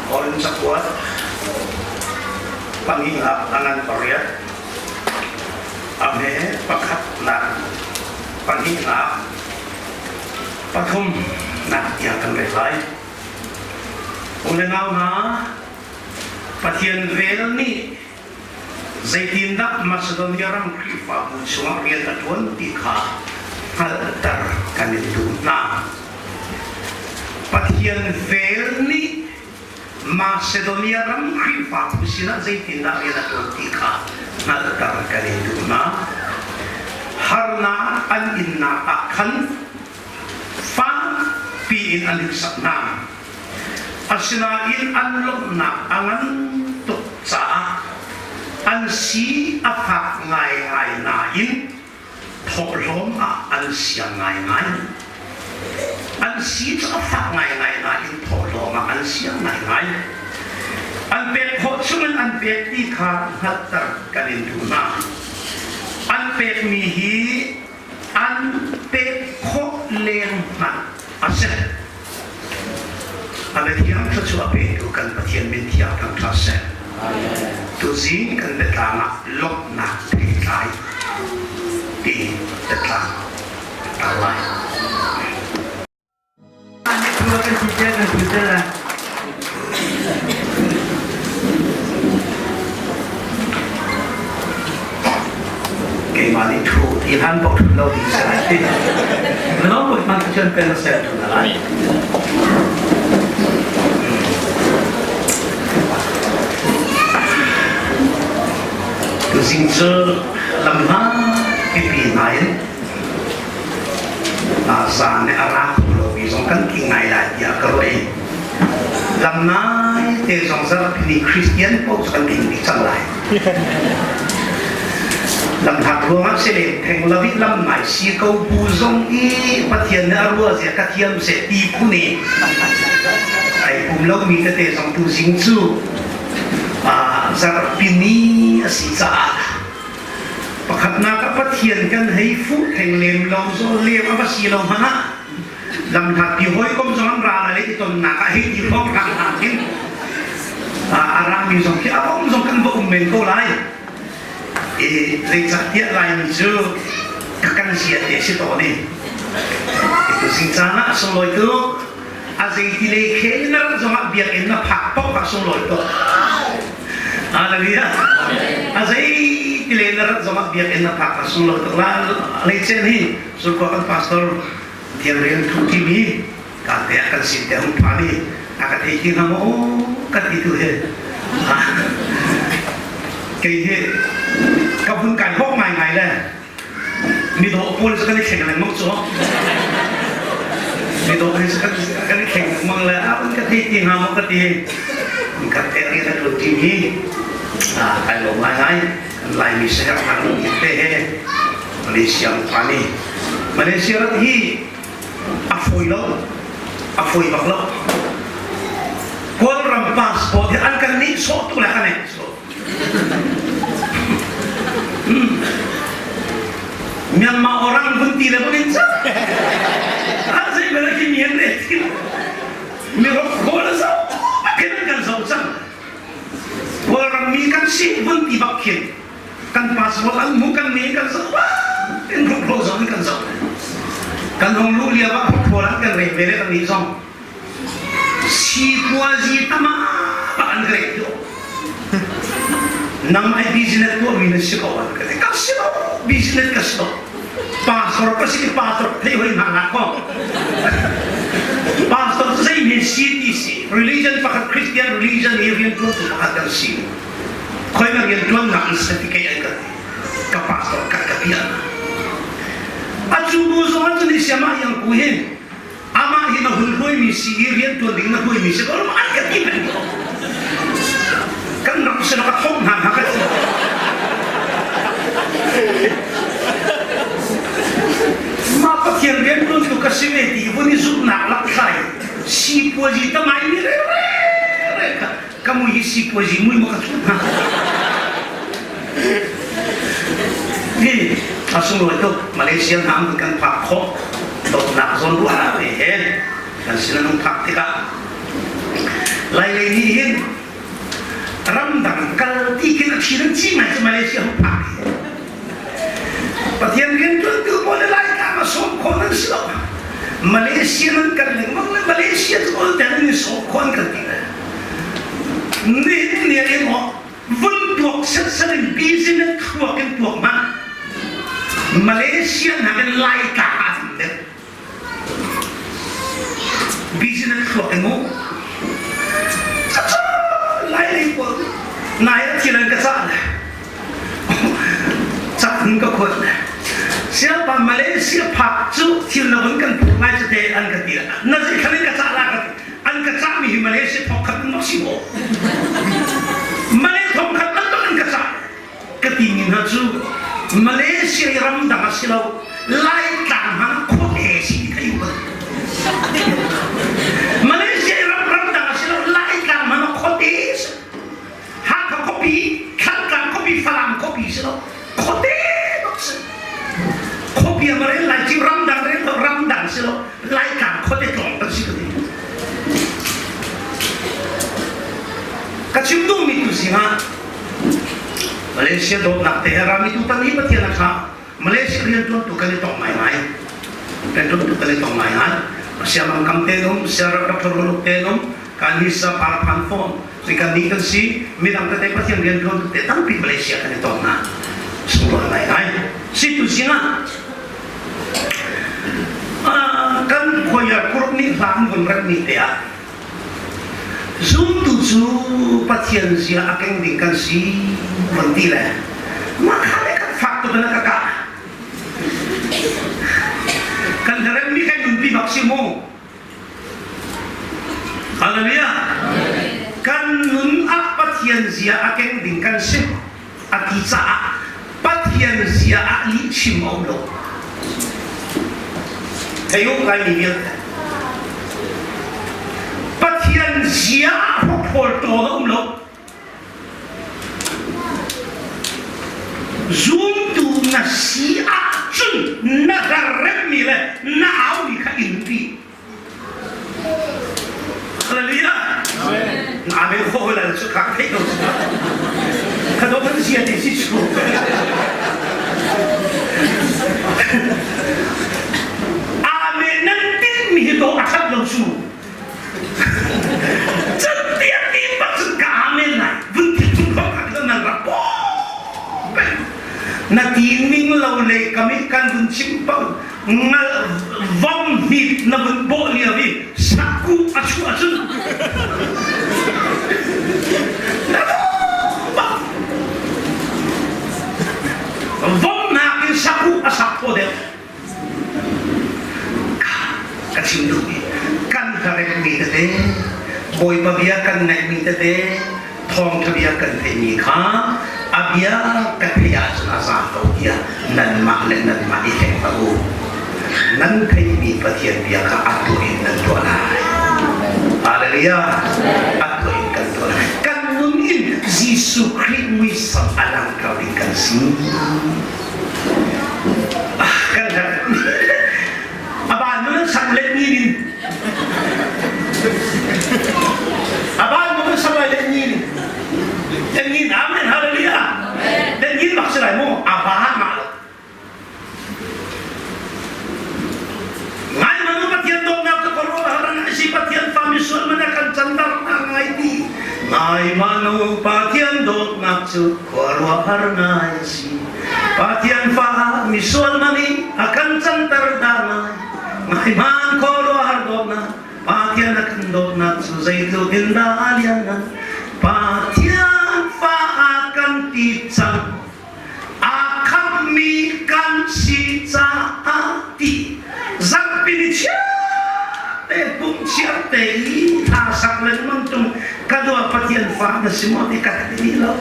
Korin cakuat panginak a ngan pariat, a hme pakhatnak, pahnihnak, pathumnak tiang kan rel lai. U le nau hna, Pathian vel nih zeitindah Macedonia ram Khrihfabu chungah rian a ṭuan ti kha hngalhter kan in duh hna. Pathian vel nih Macedonia ram Khrihfabu sinah zeitindah rian a ṭuan ti kha hngalhter kan in duh hna. Harnak an innak ah khan fakpi in an hneksak hna. Asinain an lawmhnak a ngan tuk caah an si a fak ngaingai nain thawhlawm ah an siang ngaingai. An si cu a fak ngaingai nain thawhlawm ah an siang ngaingai. An pek khawh chungin an pek ti kha hngalhter kan in duh hna. An pekmi hi an pek khawh leng hmanh a si. A biathiang thluachuah petu kan Pathian min thiang thangṭhat seh. Tuzing kan biatlang ah lawmhnak theitlai ti biatlang tar lai. Keimah nih thu ti hlan paoh thut lo ding si lai ti. Mino put man Pathian pen na ser thu na lai. Tuzing cu lam hna pipi hna in zan a ra kho lomi zong kan tling ngai lai tiah ka ruah i lam nai te zong zarhpini Christian paoh cu kan tling dih cang lai. Lamhlat ruangah si len theng lo i lam nai si ko bu zong i Pathian nih a ruah zia ka thiam seh ti phun i ai pum lomi tete zong tu zing cu zarhpini a si caah Pakhatnak ah Pathian kan hei fuh theng lem lo zaw lem a va si lo hmanh ah lamhlatpi hawikom zong an ra le i tonnak ah hei ti hrawng hrang hna khin a rami zong khi a um zong kan va um men ko lai. I zeicahtiah Laimi cu ka kan zia te si tawn i tu zing caan ah a sunglawi tuk a zeiti lei khel na rat zongah biakinn na phak paoh ah sunglawi tuk. Hallelujah. A zei ti le na rat zongah biakinn na phak a sunglawi tuk la leicen hi Surkhua kan pastor thiang rian thu timi ka te ah kan sin te hung phan i a ka thei ti hnga maw ka ti tu hi kei hi ka vun kai hawk ngai ngai le mi dawh pawl cu kan i thleng lengmang cu mi dawh hi kan kan i thleng lengmang le a ka thei ti hnga maw ka ti kan te rian a tuan ti mi kai lawm ngai ngai kan Laimi saherhnak te he Malaysia pa nih Malaysia ram hi a fawi lo a fawi bak lo Kawlram passport hi an kan nih sawh tuk le kan nek sawh Myanmar orang vun ti le vun in cang. An zei bel khi mi an re ti. Mi rok khawl zo khin kan zo cang. Kawlram mi kan si vun ti bak khin kan passport an mu kan ne kan zo in rok ro zong kan zo. Kan hong lu lia bak khawl an kan re ve le kan ni zong. Sipuazi tama bak an ka reh Nang ai business tuahmi na si ko an ka ti. Ka si lo, business ka si lo. Pastor ka si, pastor thei hoi hna ngah ko. Pastor cu zei men si ti si. Religion pakhat Christian religion i rian tuantu pakhat kan si. Khoi na rian tuannak in certificate an ka ti. Ka pastor ka ka piah. A cu bu zong ah cun i siamah yang ku hin amah hi na hun hruaimi si i riantuan ding na hruaimi si ko an kan ti peng ko kan ram sin ka thong hna hna ka ti ma pathian riantuan tu ka si ve ti vun i zumhnak lak thlai sipuazi tamai mi re re ka ka mui hi sipuazi mui ma ka chut hna hi a sunglawi tuk Malaysia hna kan phak khawh dawtnak zawn ruah ve he kan sin an phak tikah. Lailei nih hin ramdang kal ti khin a thi nan ci ngai cu Malaysia hung phak hi. Pathian riantuantu pawl le Laitlang a sawm khawh nan si lo. Malaysia nan kal lengmang le Malaysia cu ol ten in sawm khawh an kan ti le. Nihin ni in aw vun tuak setset in business thluak in tuak hmanh Malaysia nakin Laitlang ah tam deuh. Business thluak in mu. Lai lei pawl nai a thil an ka cah le cak in ka khuat le siapa Malaysia phak cu thil na vun kan phur ngai cu te an ka ti na zei khan in ka cah la ka ti an ka cah mi hi Malaysia thong khat in mak si maw Malay thong khat an an ka cah ka ti mi hna cu Malaysia i ramdang a si lo Laitlang hmang khua e si ti thei u Malaysia i ram ramdang a si lo Laitlang hmang khuate si Hakha khuapi Thantlang khuapi Falam khuapi si lo khuate bak si khuapi a rel lai ci ramdang rel lo ramdang si lo Laitlang khuate tlawng kan si ka ti ka chim duhmi tu zingah Malaysia dawtnak te he rami tutan hi Pathian a ṭha. Malaysia rianṭuantu kan i tong ngaingai. Rianṭuantu kan i tong ngaingai. Siamang kam te um, siarak Dr. Ruluk te um, kan hi sa paraphan fawn. Si kan nih kan si, midang tete Pathian rianṭuantu te tampi Malaysia kan i tong hna. Sunglawi ngaingai. Si tu zingah kan khuaiar kuruk nih hla an vun rat ni te ah Zumtu cu Pathian zia a keng ding kan si van ti le mah kha le kan fak tuk in a ka kah. Kan remmi kan nunpi bak si mu. Hallelujah. Kan nun ah Pathian zia a keng ding kan si a ti caah Pathian zia ah lih chim a um lo. Thei u Laimi vialte. Pathian zia ah hrawkhawl tawl a um lo. Zumtu na si ahcun na remmi le na aumi kha in pi. Hallelujah. Amen. Kho la chu khak thei ko. Kha do kan sia te si chu. Amen nan tin mi hi do a that lo chu. Cun tiang ti bak cun ka amen lai. Vun thi chung kho kha nan rak po. Na ti ning lo le kami kan vun chim pang ngal vam hnit na vun bawh lio i sakku a chuah cun vom nakin sakku a sak thaw deuh ka chim duhmi kan hlaremmi tete Bawipa bia kan ngaihmi tete thawngṭha bia kan theihmi kha a bia ka theih ahcun a za ko tiah nanmah le nanmah i hleng hlah u. Nan theihmi Pathian bia kha a tuah in nan tuah lai. Hallelujah! A tuah in kan tuah lai. Kan nun in Jesuh Khrih muisam a langhter ding kan si. Ah, kan herh. Aba nun sak le ni nin. Aba nun sak le ni nin. Den nin amen hallelujah. Den nin bak si lai mu aba ma lo. Ngai manu Pathian dawtnak cu khuaruahhar an si Pathian fa misual man a kan canter na ngai ti. Ngai manu Pathian dawtnak cu khuaruahhar ngai si. Pathian fa misual man i a kan canter dah ngai. Ngai hmaan khuaruahhar dawtnak Pathian a kan dawtnak cu zeitluk in dah a lianngan. Pathian fa a kan ti cang. Aa khammi kan si caah ti zarhpi ni chiar te pum chiar te i thla sak lengmang tung ka dua Pathian fa na si maw ti ka ti lo.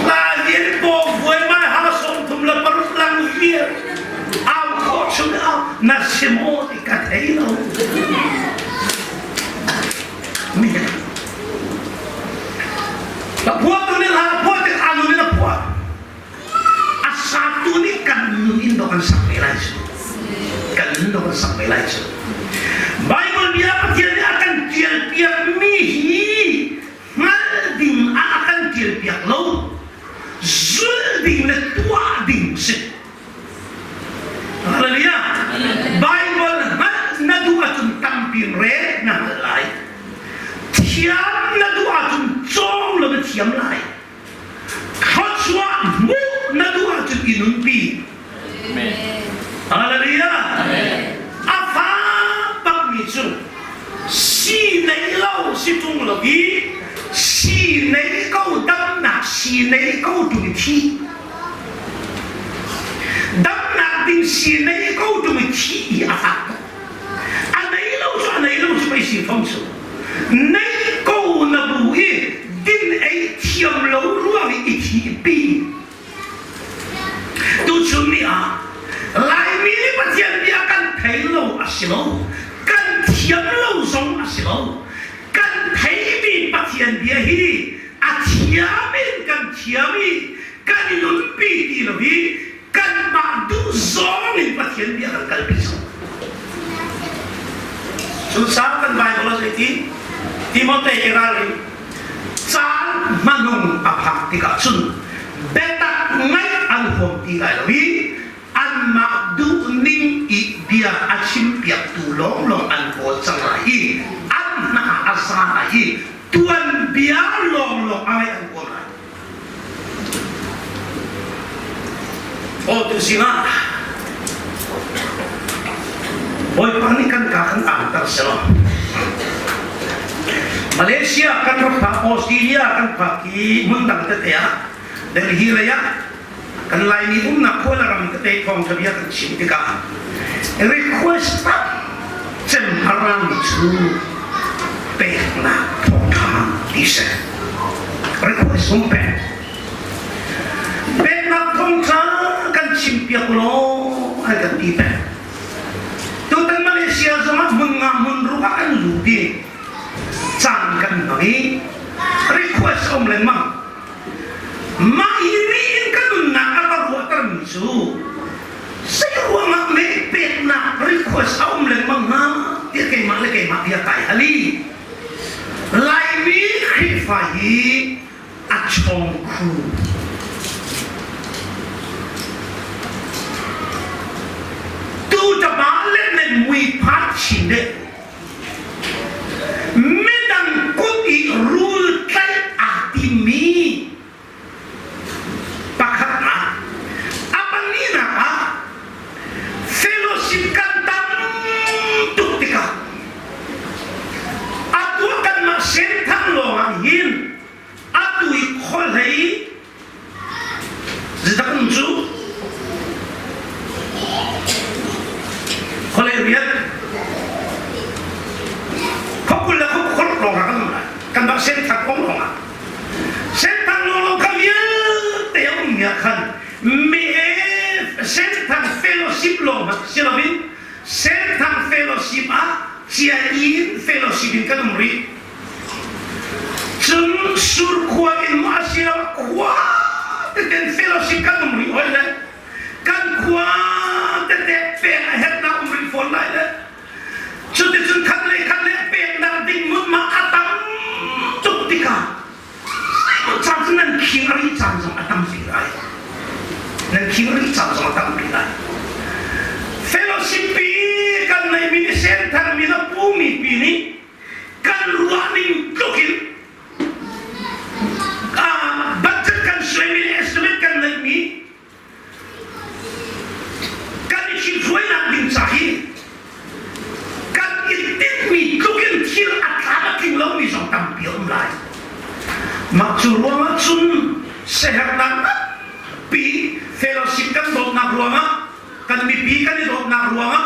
La vial po vuai mai ha som thum la paruk lang vial au kho chung au na si maw ti ka thei lo. Mi La phuahtu nih hla phuah tik anu nih a phuah. A satu nih kan nun in dawh kan sak ve lai cu. Kan nun dawh kan sak ve lai cu. Bible bia Pathian. hngalh lai. Thiam na duh ahcun cawng law na thiam lai. Thluachuah hmuh na duh ahcun i nunpi. Hallelujah. A fa bakmi cu si nei lo si ṭung lo i si nei ko damnak si nei ko ṭung i thi. Damnak ding si nei ko ṭung i thi i a fak tuk. A nei lo cu a nei lo cu pei si fom cu. Nei ko na bu i din ei thiam lo ruang i i thi pi. Tuchun ni ah Laimi nih Pathian bia kan thei lo a si lo, kan thiam lo zong a si lo. Kan theimi Pathian bia hi a thiam in kan thiam i kan i nunpi ti lo i kanmah duh zawng in Pathian bia kan kalpi cang. Cucaah kan Bible ah zeiti Timote i ralring caan hmanung a phak tikah cun biatak ngaih an huam ti lai lo i anmah duhning i bia a chimpiaktu lawnglawng an kawl cang lai i an hna a za lai i tuanbia lawnglawng a ngaih an huam lai. Aw tu zingah Bawipa nih kan ka kan angter selaw. Malaysia kan rak phak, Australia kan phak i hmun dang tete ah Delhi lei ah kan Laimi umnak khua le ram tete thawngṭha bia kan chim tikah request tak cem a rami cu peknak thawngṭha ti si. Request hung pek. Peknak thawngṭha kan chimpiak law an kan ti peng. Tutan Malaysia zongah hmun nga hmun ruk ah kan lut i caan kan hmang i request um lengmang. Mah hi nih in ka nunnak a ka ruahtermi cu zei ruangah meh peknak request a um lengmang hnga tiah keimah le keimah bia kai hal i Laimi Khrihfa hi a chawngkhu tu ṭapa le nan mui phat chin deh midang kut i rul tlaih aa timmi pakhatnak a pahnihnak ah fellowship kan tam tuk tikah atu kanmah senthang lawngah hin atu i khuahlei Zidang cu khualei rian khuakul le khuakhor lawng ah kan um lai kan bak senthang kong lawng ah senthang lawng lawng kha vialte a um mi ah khan me senthang fellowship lawng hmanh si loin senthang fellowship ah cia in fellowship in kan um rih Cun surkhua in maw asiloah khua teten fellowship kan um rih hoi le kan khua tete pek a herhnak um rih fawn lai le cuticun khat le khat le peknak ding hmunhma a tam tuk tikah caan cu nan khing a rih caan zong a tampi lai nan khing a rih caan zong a tampi lai fellowship pi kan neimi nih sentharmi le pumi pi nih kan ruahning tluk in budget kan suaimi le estimate kan neihmi kan i ṭhithruainak ding ca hi kan i tinhmi tluk in thil a tlam a tling lomi zong tampi a um lai. Mah cu ruangah cun siaherhnak nganpi fellowship kan dawtnak ruangah kan mipi kan i dawtnak ruangah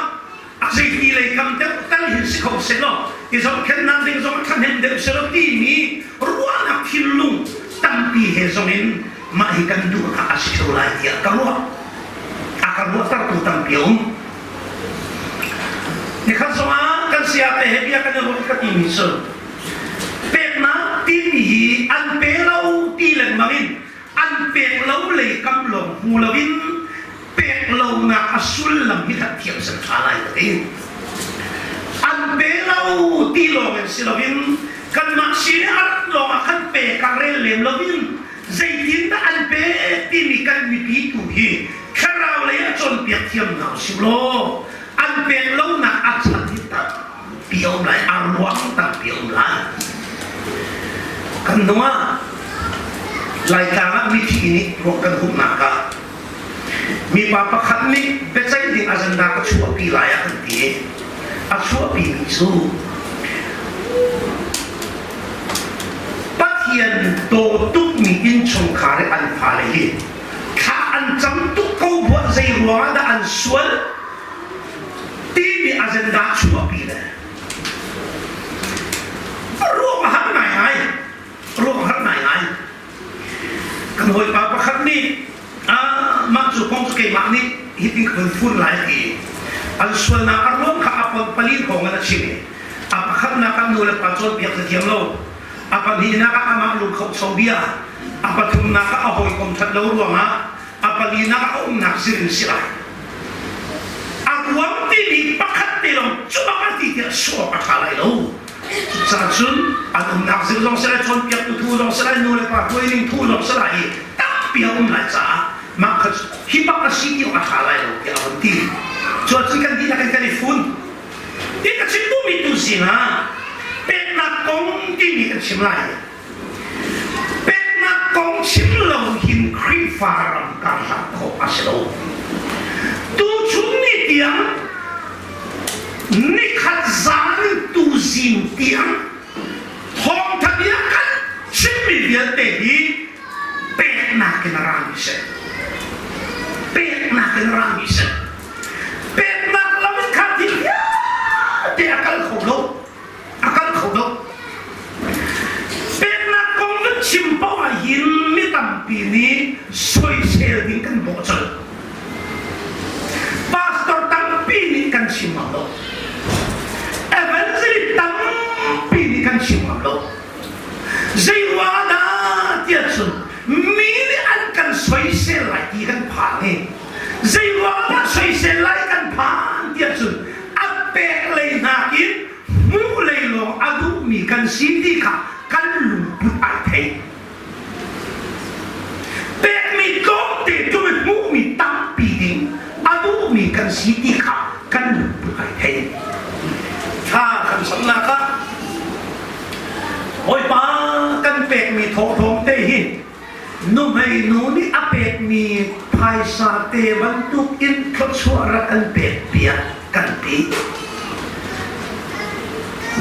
a zeiti lei kam deuh tal hin si kho sehlaw i zohkhenhnak ding zong a ṭhahnem deuh sehlaw timi ruahnak thinlung tampi he zong in mah hi kan duhnak a si ṭheo lai tiah ka ruah. A ka ruahtertu tampi a um. Nikhat zongah kan sayate he bia kan i ruah ka timi cu peknak timi hi an pe lo ti lengmang in an pek lo lei kam lawng hmu loin pek lonak a sullam hi kan thiam sem ṭha lai ka ti. An pe lo ti lawng in si loin kanmah sin i a rat lawngah khan pek ah rel lem loin zeitindah an pek timi kan mipi tu hi thlarau lei ah cawnpiak thiam hna usih law an pek lonak a chan hi tampi. tampi a um lai, a ruang tampi a um lai. Kan nung ah Laitlang ah mithi nih ruak kan humhnak ah mipa pakhat nih biaceih ding agenda ka chuahpi lai ah kan ti. A chuahpimi cu Pathian daw tukmi innchungkhar i an fale hi thla an cam tuk ko buah zei ruangah dah an sual timi agenda chuahpi le ruang a har ngaingai ruang a har ngaingai kan hawipa pakhat nih mah cu kong cu keimah nih hitin ka vun fun lai ti an sualnak a ruang kha a pon pali hrawng in a chim i a pakhatnak ah nu le pa cawnpiak ka thiam lo a pahnihnak ah amah lungkho cho bia a pathumnak ah a hawikom ṭhat lo ruangah a palinak ah a umnak zir in si lai a ruang timi pakhat te lawng cu bak a ti tiah suak a ṭha lai lo cucaah cun an umnak zir zong si lai cawnpiaktu thu zong si lai nu le pa hruaining thu zong si lai i tampi a um lai caah mah kha hi bak a si ti awk a ṭha lai lo tiah a vun ti cuacun kan dihlak in kan i fun ti ka chim duhmi tu zingah peknak kong timi kan chim lai Peknak kong chim lo hin Khrihfa ram karhlan khawh a si lo. Tuchun ni tiang nikhat zan in tuzing tiang thawngtha bia kan chimmi vialte hi peknak in a rami si. Peknak in a rami si. Peknak lam in kha thil vialte a kal kho lo. A kal kho lo. Peknak kong kan chim paoh ah hin mi tampi nih soisel ding kan bawh colh. Pastor tampi nih kan chim ngam lo. Evangelist tampi nih kan chim ngam lo. Zei ruang dah tiah cun mi nih an kan soisel lai ti kan phang i zei ruang dah soisel lai kan phan tiah cun a pek lei nakin hmuh lei lawng a duhmi kan si ti kha kan lungput ai thei. Pekmi tlawmte tum i hmuhmi tampi ding a duhmi kan si ti kha kan lungput ai thei. Thla kan samnak ah Bawipa kan pekmi thawhlawm te hi nuhmei nu nih a pekmi phaisa te bantuk in thluachuah rak kan pek piak kan ti.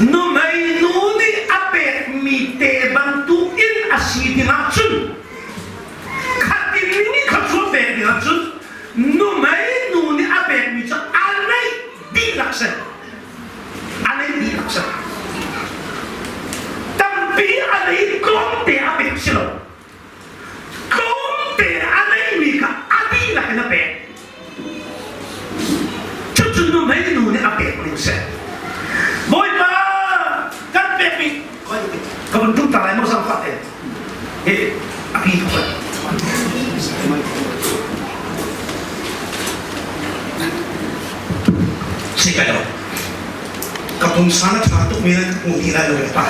Nuhmei nu nih a pekmi te bantuk in a si dingah cun khatin ning thluachuah pek dingah cun nuhmei nu nih a pekmi cu a neih dihlak si. A neih dihlak si. Tampi a nei tlawmte a pek si lo. Tlawmte a neihmi kha a dihlak in a pek. Cucu nuhmei nu nih a pek ning si. Bawipa kan pekmi ka vun tum ta lai maw zangfah te. Hi a pi tuk lai. Si kai lo. Ka pungsan a ṭha tuk mi nan ka hmu ti lai lo le pa.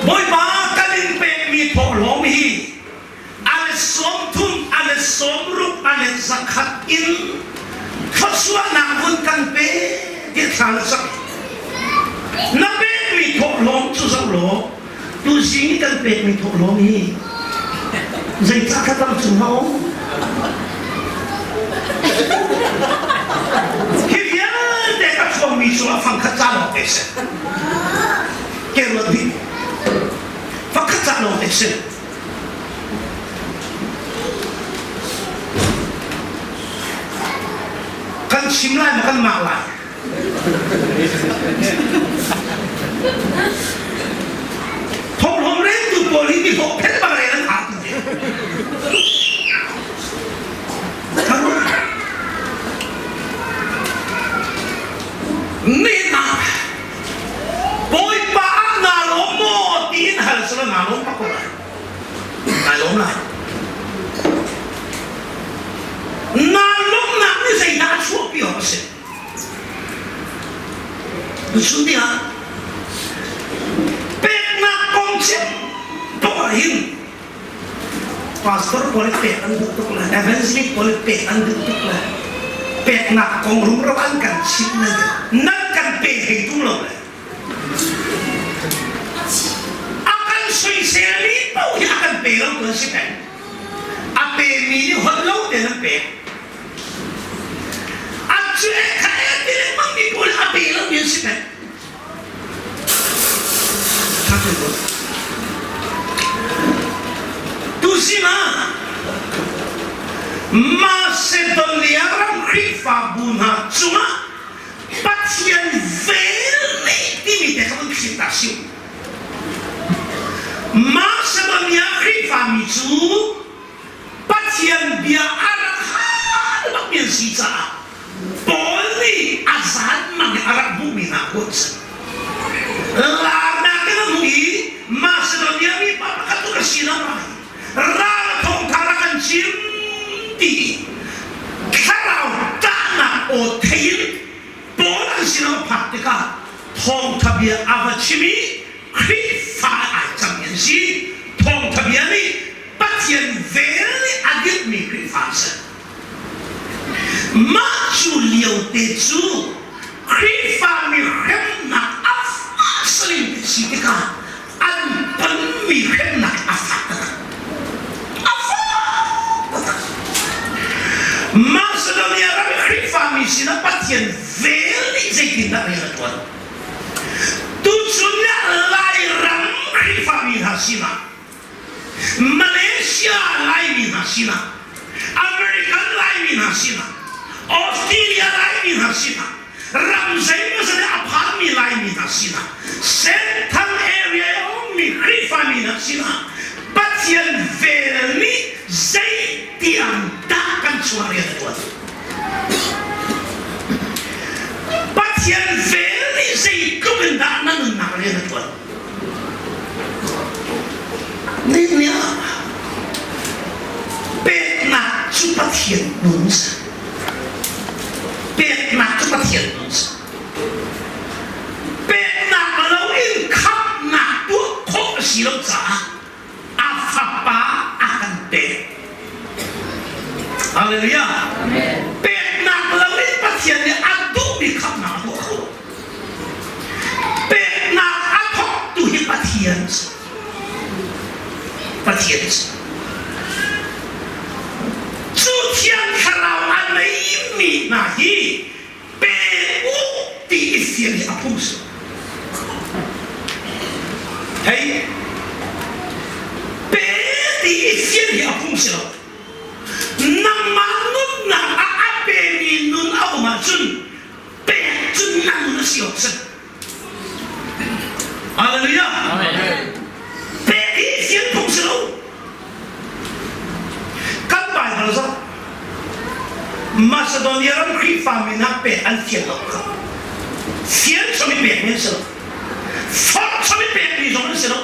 Bawipa kan in pekmi thawhlawm hi a let 30, a let 60, a let 100 in thluachuahnak vun kan pe ti thla na sak. Na pekmi thawhlawm cu zoh law tuzing i kan pekmi thawhlawm hi zeicah thlacam chung a um? Hi vialte ka chuangmi cu a fangkhat ca lawng te si. Ke ruat dih. Fangkhat ca lawng te si. Kan chim lai maw kan mah lai? Thawhlawm reltu pawl hi mi hlawh phen bang rel an hau tu Ni hna Bawipa ah naa lawm maw tiin hal sala naa lawm bak ko lai. Naa lawm lai. Naa lawmnak nih zeidah a chuahpi awk a si? Tuchun ni ah peknak kong chim poah hin. Pastor pawl i pek an duh tuk le evangelist pawl i pek an duh tuk le peknak kong rumro an kan chimh le nan kan pe hlei tung lo le a kan soisel mi paoh hi a kan pe lo tu an si peng. A pe mi nih holh lo tein an pek. A cu e kha e ti lengmang mi pawl a pe lo mi an si peng. Tuzing ah Macedonia ram Khrihfabu hna cungah Pathian vel nih timi te kha vun thlir ta siu. Macedonia Khrihfami cu Pathian bia a rak hal bakmi an si caah Paul nih a zanmang in a rak hmuhmi hna ku an si. Laarnak in a hmuh i Macedonia mi pa pakhat tuk a sin ah rai. Ral thawngtha rak an chim ti i thlarau ṭahnak aw thei in Paul an sin ah phak tikah thawngtha bia a va chim i Khrihfa ai cangmi an si. Thawngtha bia nih Pathian vel nih a dirhmi Khrihfa an si. Mah cu liote cu Khrihfami hremnak a fah saling ti si tikah an tonmi hremnak a fak taktak. A fak taktak. Macedonia ram i Khrihfami sinah Pathian vel nih zeitindah rian a ṭuan? Tuchun ah Lairam Khrihfami hna sinah Malaysia Laimi hna sinah, American Laimi hna sinah, Australia Laimi hna sinah, ram zeimawzat a phanmi Laimi hna sinah, Central area i a ummi Khrihfami hna sinah Pathian vel nih zeitiang dah kan chungah rian a ṭuan? Pathian vel nih zeitluk in dah na nunnak rian a ṭuan? Nehemiah peknak cu Pathian nun si. Peknak cu Pathian nun si. Peknak loin khamhnak tuah khawh a si lo caah a fapa a kan pek. Hallelujah. Peknak loin Pathian nih a duhmi khamhnak a tuah kho lo. Peknak a thawktu hi Pathian a si. Pathian a si. Cu Thiang Thlarau a neimi hna hi pe u ti i fial hi a phung si. Hei, pe ti i fial hi a phung si lo. Nangmah nunnak ah a pemi nun a um ahcun pek cu nang na si awk si. Hallelujah. Pek hi fial phung si lo. Kan Bible zoh. Macedonia ram Khrihfa mi hna pek an fial lo kha. Fial chom i pek mi an si lo. Forh chom i pek mi zong an si lo.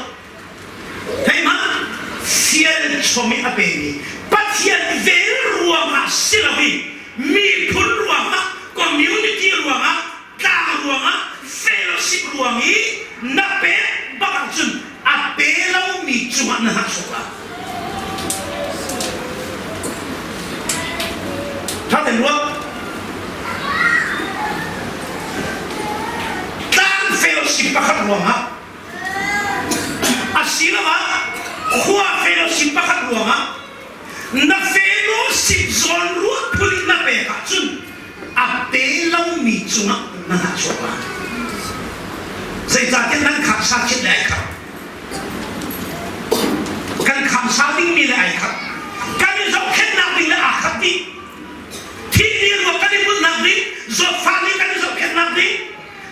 Keimah fial chom i a pemi Pathian vel ruangah si loin miphun ruangah, community ruangah, tlang ruangah, fellowship ruang i na pek bak ahcun a pe lomi cungah na hnahchuak lai. Ṭha tein ruat. Tlang fellowship pakhat ruangah Asiloah khua fellowship pakhat ruangah na fellowship zawn ruah phun in na pek ahcun a pe lomi cungah na hnahchuak lai. Zeicahtiah nan khamsa khit le ai khat. Kan khamsa dingmi le ai khat. Kan i zohkhenhnak ding le aa khat dih. Thihni ruak kan i bunhnak ding, zawtfah nih kan i zohkhenhnak ding,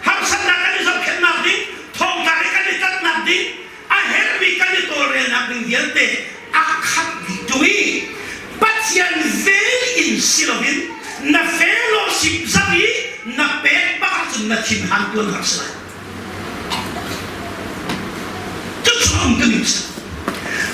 harsatnak kan i zohkhenhnak ding, thawngtla i kan i tlanhnak ding, a herhmi kan i tawlrelnak ding vialte a khat dih ṭung i Pathian vel in si loin na fellowship zat i na pek bak ahcun na thinhan tuan har si lai. Cucu um tuning si.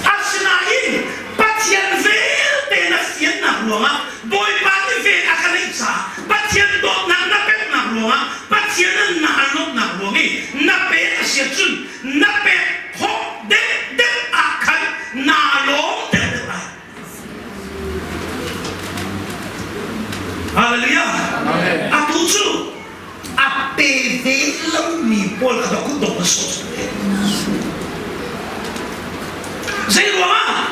Asinain Pathian vialte na fiannak ruangah Bawipa nih vel a ka neih caah Pathian dawtnak na peknak ruangah Pathian an na lawmhnak ruang i na pek a si ahcun na pek khawh deuhdeuh ah khan naa lawm deuhdeuh lai. Hallelujah. Atu cu a pe ve lomi pawl kha kut dong na sawh Zei ruangah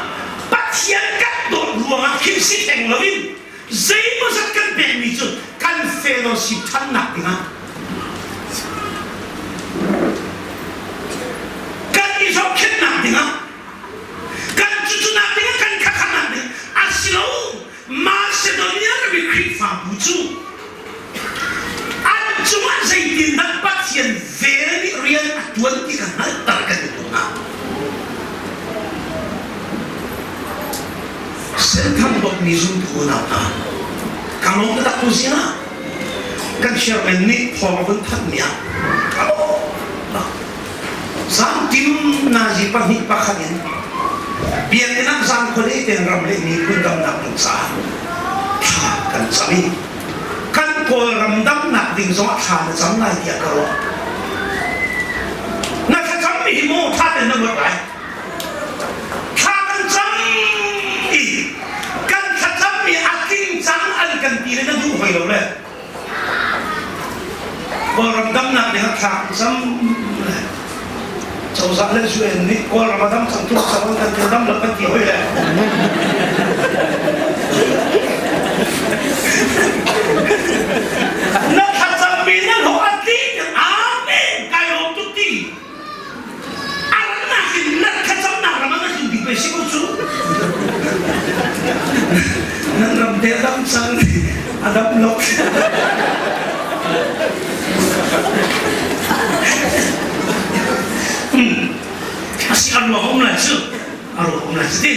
Pathian kan dawt ruangah khim si theng loin zeimawzat kan pekmi cu kan fellowship thannak dingah kan i zohkhenhnak dingah kan cucunak dingah kan khakhanak ding asilo Macedonia rami Khrihfabu cu an cungah zeitindah Pathian vel nih rian a tuan ti kha hngalhter kan i duh hna. Senthang bawmmi zumtu unau hna, ka lawm taktak tu zingah kan chairman nih thawng a vun thanhmi ah ka lawm. Zangtim nazi pahnih pakhat in biakinn ah zang khuadei ten ram le miphun damnak ding caah thla kan cam i kan Kawlram damnak ding zongah thla na cam lai tiah ka ruah. Na thlacammi hi maw tha ten na ruat lai? Thla kan cam i kan thlacammi a tling cang an kan ti le na duh hoi lo le Kawlram damnak ding ah thla kan cam le cozah le UN nih Kawlram a dam cang tuk cang kan ti dam lo kan ti hoi le na thlacammi na hlawh a tling amen kai lawm tuk ti A rannak in na thlacamnak ram ah na tlun bik ve si ko cu. Nan ram te a dam cang a dam lo. Asi a ruang um lai cu a ruang um lai cu ti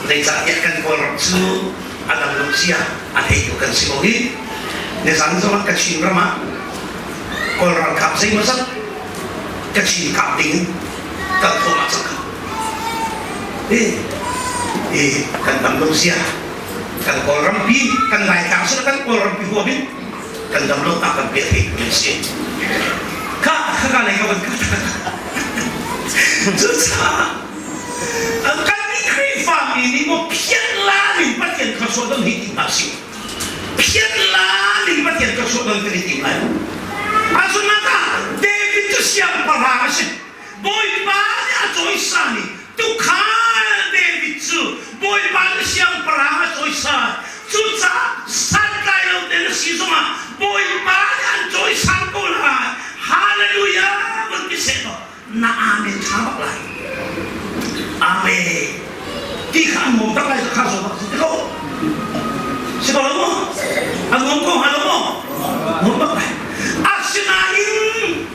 zeicahtiah kan Kawlram cu a dam lo sia a theitu kan si ko hi nizan zong ah Kachin ram ah Kawl ralkap zeimawzat Kachin kap ding kal thawmah cang kha. Eh, eh, kan dam lo sia. Kan Kawlrampi, kan Laitlang sila kan Kawlrampi huam in kan dam lo tak kan pe thei tu si. Kha kha ka lei ka van ka. Cucaah kan nih Khrihfa mi nih maw phiat la ning Pathian kha suah dong hi ti hna si. Phiat la ning Pathian ka suah dong kan i tim lai. Asunak ah David cu siangpahrang a si. Bawipa nih a cawisan i tuukhal David cu Bawipa nih siangpahrang a cawisan. Cucaah santlai lo te na si zongah Bawipa nih an cawisan ko lai. Hallelujah van ti seh law na amen ṭha bak lai. Amen. Ti kha an nuam tak lai kha zo bak si ko. Si ko lo maw? A nuam ko hnga lo maw? Nuam bak lai. Asinain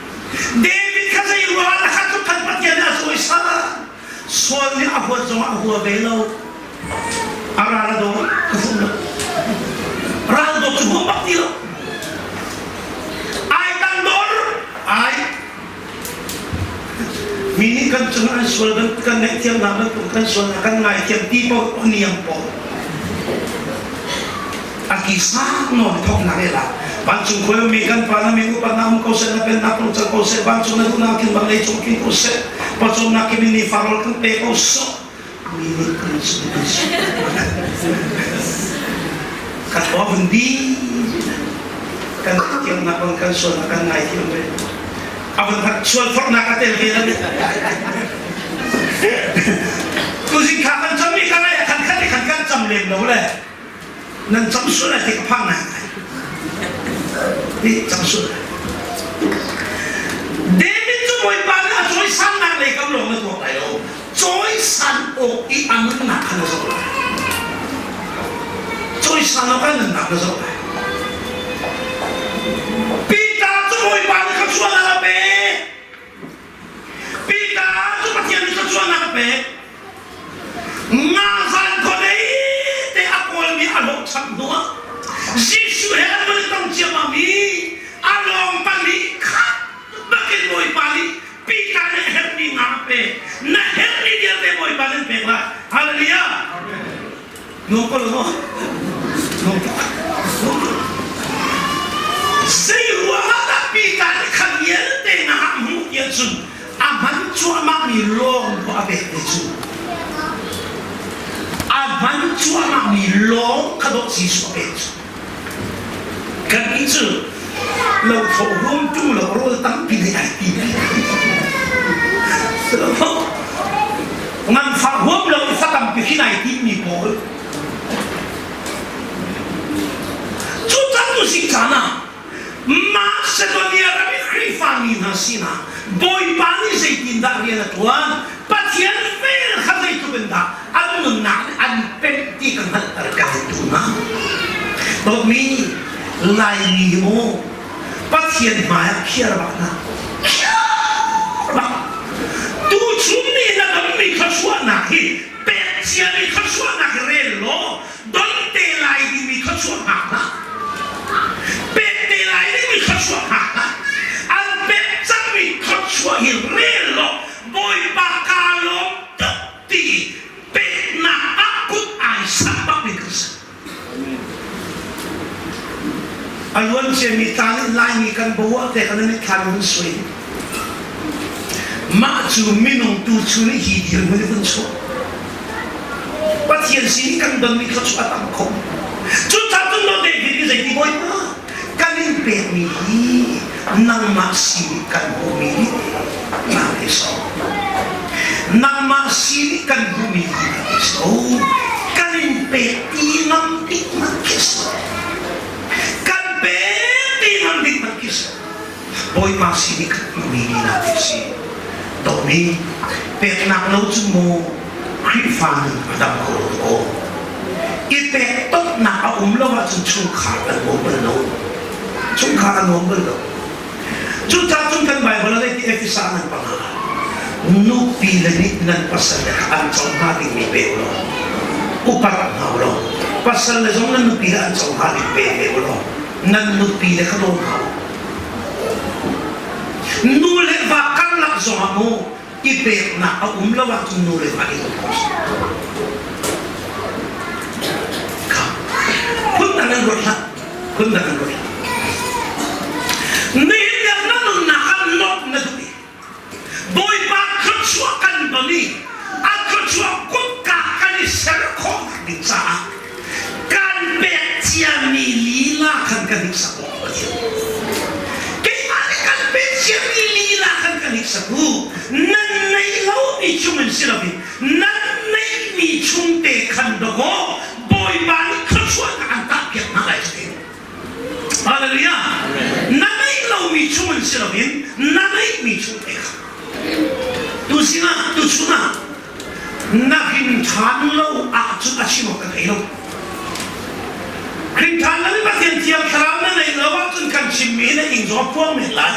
David kha zei ruangah na khat tuk khan Pathian nih a cawisan? Saul nih a huat zongah a hua ve lo. A ral a daw ka fum lo. Ral dawt cu huam bak ti lo. Ai tang dor ai Mi nih kan cungah an sual kan ngaihthiamnak bantuk kan sualnak kan ngaithiam ti paoh niam paoh a ki sang nawn thawknak i lak vancung khua mi kan pa na min upat na um ko seh na pennak tung cang ko seh vancung na duhnak kin bang leicung kin ko seh pawcawmnak kim in ni farol kan pe ko sawh mi nih kan sung kan sung ka thaw vun bi kan thiamnak bang kan sualnak kan ngaithiam ve a vun sual forhnak a tel ve la tuzing kha kan cam mi kha lai khan khan khan kan cam lem lo le nan cam sual lai ti ka phang nai ni cam sual David cu Bawipa nih a cawisannak lei kam lawng na tuak lai lo cawisan awk i a nunnak kha na zoh lai cawisan awk a nunnak na zoh lai Peter cu Bawipa nih thluachuahnak a pek Peter cu Pathian nih thluachuahnak a pek Nga zan khuadei te a kawlmi a hlawhcham hnuah Jesuh he an van i tong ciammam i a lawng pali khat bakin Bawipa nih Peter nih herhmi nga a pek. Na herhmi vialte Bawipa nih an pek lai. Hallelujah. Nuam ko lo maw? Nuam tuk. Nuam tuk. Zei ruangah dah Peter nih kha vialte nga a hmuh ti ahcun a hman cuahmahmi lawng kha a pek te cu. A hman cuahmahmi lawng kha dawh Jesuh a pek cu. Kannih cu lothlawh huam ṭung lo rawl tampi nih ai ti. Nganfah huam lo i fa tampi hin ai timmi pawl. Cu can tu si caan ah Macedonia ram i Khrihfami hna sinah Bawipa nih zeitindah rian a ṭuan, Pathian vel kha zeitluk in dah an nunnak nih an pemh ti ka hngalhter ka duh tu hna. Dawtmi Laimi hi mu Pathian hmai ah khiar bak hna. Khiar bak. Tuchun ni na dammi thluachuahnak hi pek ciami thluachuahnak hi rel law don te lai dingmi thluachuah hngak hlah. Pek te lai dingmi thluachuah hngak hlah. An pek cangmi thluachuah hi rel law Bawipa kaa lawm tuk ti peknak ah kut ai sak bak ding kan si. A luan ciami tla nih Laimi kan bo te kan i thlan hun sui. Mah cu minung tu chu nih hi dirhmun i vun chuah. Pathian sin kan donmi kha cu a tam kho. Cucaah cun no David nih zeiti Bawipa kan in pekmi hi nangmah sin kan hmuhmi nih na ke so. Nangmah sin kan hmuhmi hi na ke so. Kan in pek ti ngam ding na ke so. Kan pek ti ngam ding na ke so. Bawipa sin i kan hmuhmi ni na ke si. Dawtmi peknak lo cu mu Khrihfa nun a dam kho lo aw. I pek tonnak a um lo ahcun chungkhar an nuam bal lo. Chungkhar a nuam bal lo. Cucaah cun kan Baibal ah ti Efesa nan panga nupi le nih nan pasal le kha an co hnga dingmi pe u law upat hna u law pasal le zong nan nupi le an co hnga ding pe ve u law nan nupi le kha daw hna u. Nu le va karlak zongah mu i peknak a um lo ahcun nu le va i dawt ko kha phundang in ruat hlah phundang in ruat hlah nihin tiang na nunnak ah lawmh na duh i Bawipa thluachuah kan don i a thluachuah kutka kan i ser khawh ding caah kan pek ciami lila khan kan hniksak awk Pathian keimah nih kan pek ciami lila khan kan hniksak u nan neih lomi chung in si loin nan neihmi chung te khan dawkaw Bawipa nih thluachuahnak an tahpiak hna lai cu Hallelujah na neih lomi chung in si loin na neihmi chung te kha tu sinah tu chungah na hrin ṭhan lo ahcun a chim awk ka thei lo. Hrin ṭhan lo i Pathian Thiang Thlarau na neih lo ahcun kan chimmi na ing zong a puang men lai.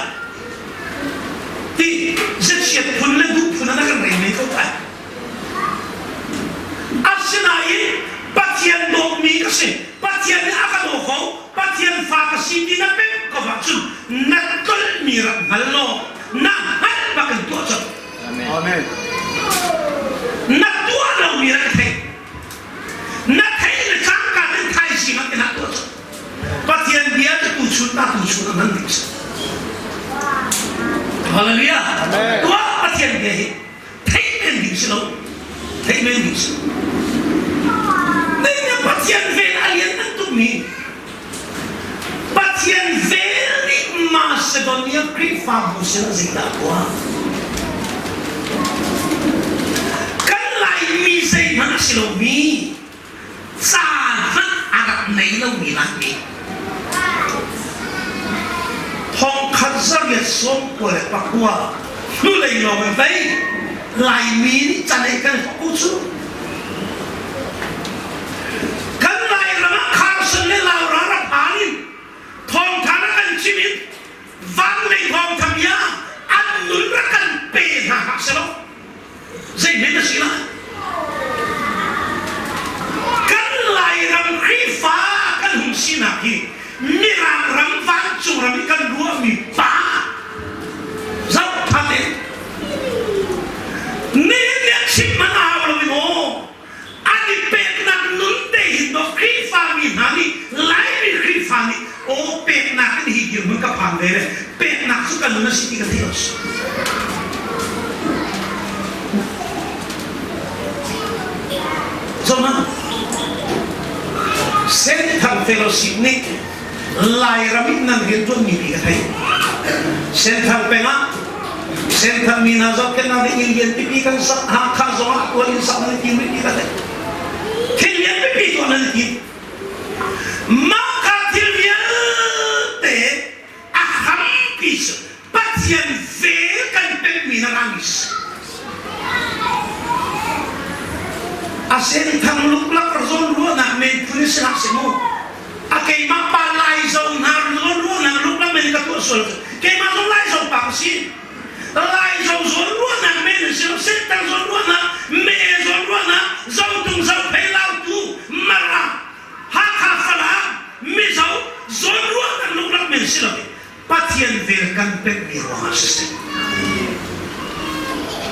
Ti ziachiat phun le duh phun ah na kan rel men ko lai. Asinain Pathian dawtmi ka si, Pathian nih a ka daw ko, Pathian fa ka si ti na pek ko ahcun na tlolhmi rak hngal law na hngalh bak in tuah colh. Amen. Na tuah lomi rak thei. Na thei le cangka in thaizing ah na tuah cu. Pathian bia cu tu chun ta tu chun a hman ding si. Hallelujah. Tuah Pathian bia hi theih men ding si lo. Theih men ding si. Nei na Pathian vel a lian nan tukmi Pathian vel nih Macedonia Khrihfabu sin ah zeidah a tuah? Kan Laimi zeihmanh a si lomi, ca hmanh a rak nei lomi Laimi. Thongkhat zariat 99 hnulei lawng in pei Laimi nih canei kan thawk ko cu. Kan Lairam ah Carson le Laura rak phan in thawngtha rak kan chim in van lei thawngtha bia an nun rak kan pe hna hlah selaw zeihmanh a si lai. Kan Lairam Khrihfa kan hung sinak hi Mirang ram vancung ram i kan ruahmi pa zoh than in Nihin nih a chim hmanh a hau lo i maw an i peknak nun te hin maw Khrihfami hna nih Laimi Khrihfa nih aw peknak in hi dirhmun ka phan ve le peknak cu ka nun a si ti ka thei lo Zohmanh Senthang Fellowship nih. Lairam in nan rianṭuanmi ti ka theih. Senthang peng ah Senthang mi hna zohkhenhnak ding inn lian pipi kan sak Hakha zong ah tuan in sak nan i tim rih ti ka theih. Thil lian pipi tuah nan i tim. Mah kha thil vialte a hrampi cu Pathian vel kan pekmi na rang A senthang luklak zawn ruahnak men phun si hlah seh mu. A keimah pa lai zo hna zawn ruahnak luklak men ka tuah sual keimah zong lai zo pa ka si. Lai zo zawn ruahnak men si lo senthang zawn ruahnak me zawn ruahnak zo tung zo phei lau tu mara Hakha Falam Mizo zawn ruahnak luklak men si lo Pathian vel kan pekmi ruangah siseh.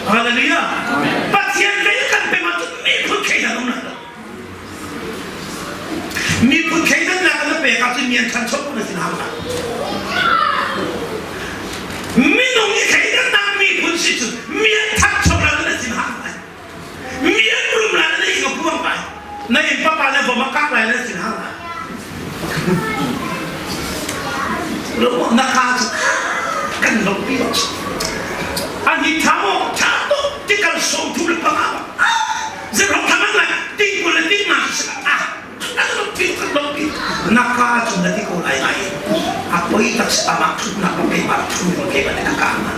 Hallelujah. Pathian vel kan pek ahcun miphun thleidan um lo. Miphun thleidannak na pek ahcun mi an ṭhancho na ti hau lai. Minung i thleidannak miphun si cu mi an ṭhancho la na ti hau lai. Mi an rum lai na ing a puang lai. Na inn papa le vom a kak lai na ti hau lai. Na ka cu kan lawmhpi lo an hi tha maw tha tuk ti kal som thu le panga zerhong tha man lai ting kul le ting ma ah an lawmhpi kan lawmhpi na ka cu na ti ko lai lai a poi tak ama thut na ko ke ma thu ko ke ma ka ka ma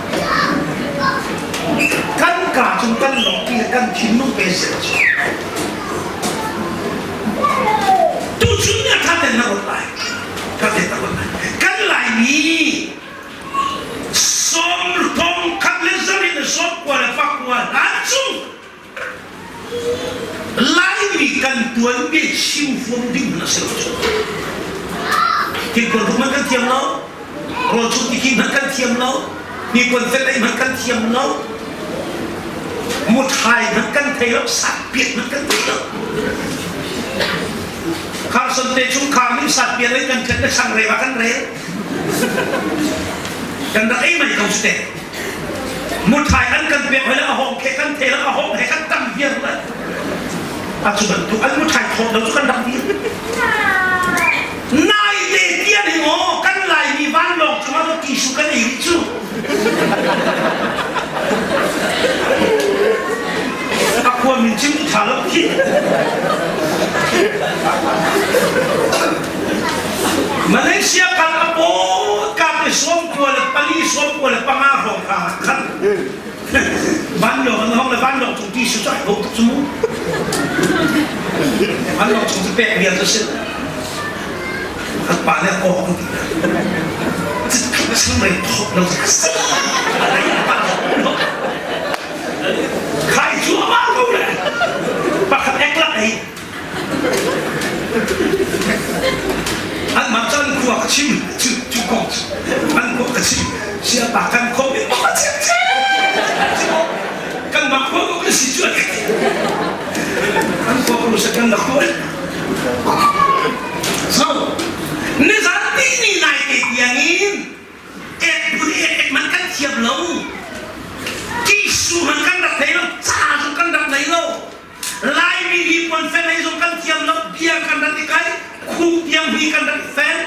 kan ka cu kan lawmhpi kan thinlung pe se Tuchun ah tha ten na ruat lai. Tha ten na ruat lai. Kan Laimi sawm thong khat le zarin le sawm kua le pakua hlan chung Laimi kan tuanbia chim fuam ding hmanh a si lo cu. Thingkuan hmanh kan thiam lo. Rawl chung tiki hmanh kan thiam lo. Hnipuan fel ei hmanh kan thiam lo. Muthai hmanh kan thei lo. Satpiat hmanh kan thei lo. Carson te chungkhar nih satpiat ei kan ṭhen le changreu ah kan rel. Kan rak ei mai ko cu te. Muthai an kan pek hoi le a hawng khe kan thei lo, a hawng he kan tam viar le. A cu bantuk an muthai thawt lo cu kan rak dir. Naite tian hi maw kan Laimi vanlawng cungah va tisu kan ei rih cu. A khua min chim cu ṭha lo khi. Malaysia kal a pawt ka te 94 45 hrawng kha khan vanlawng an hong le vanlawng cung tisu cu ai bo tuk cu mu. Vanlawng chung cu pek vial cu si. Kan pa nih a kawk an ti. Changrei thawt lo si. Khai cu a mah ko le. Pakhat ek lak ei. An mah can khua ka chim cu cu kong cu an khua ka chim sia pa kan khom in ma chim kan mah khua ko kan si cu an khua ko sa kan na khua So, nizan ti ni nai te tiang in ek phun ek ek man kan thiam lo. Tisu man kan rak thei lo, ca zong kan rak nei lo. Laimi hi puan fen ei zong kan thiam lo, bia kan rak i kai, khung tiang hi kan rak i fen.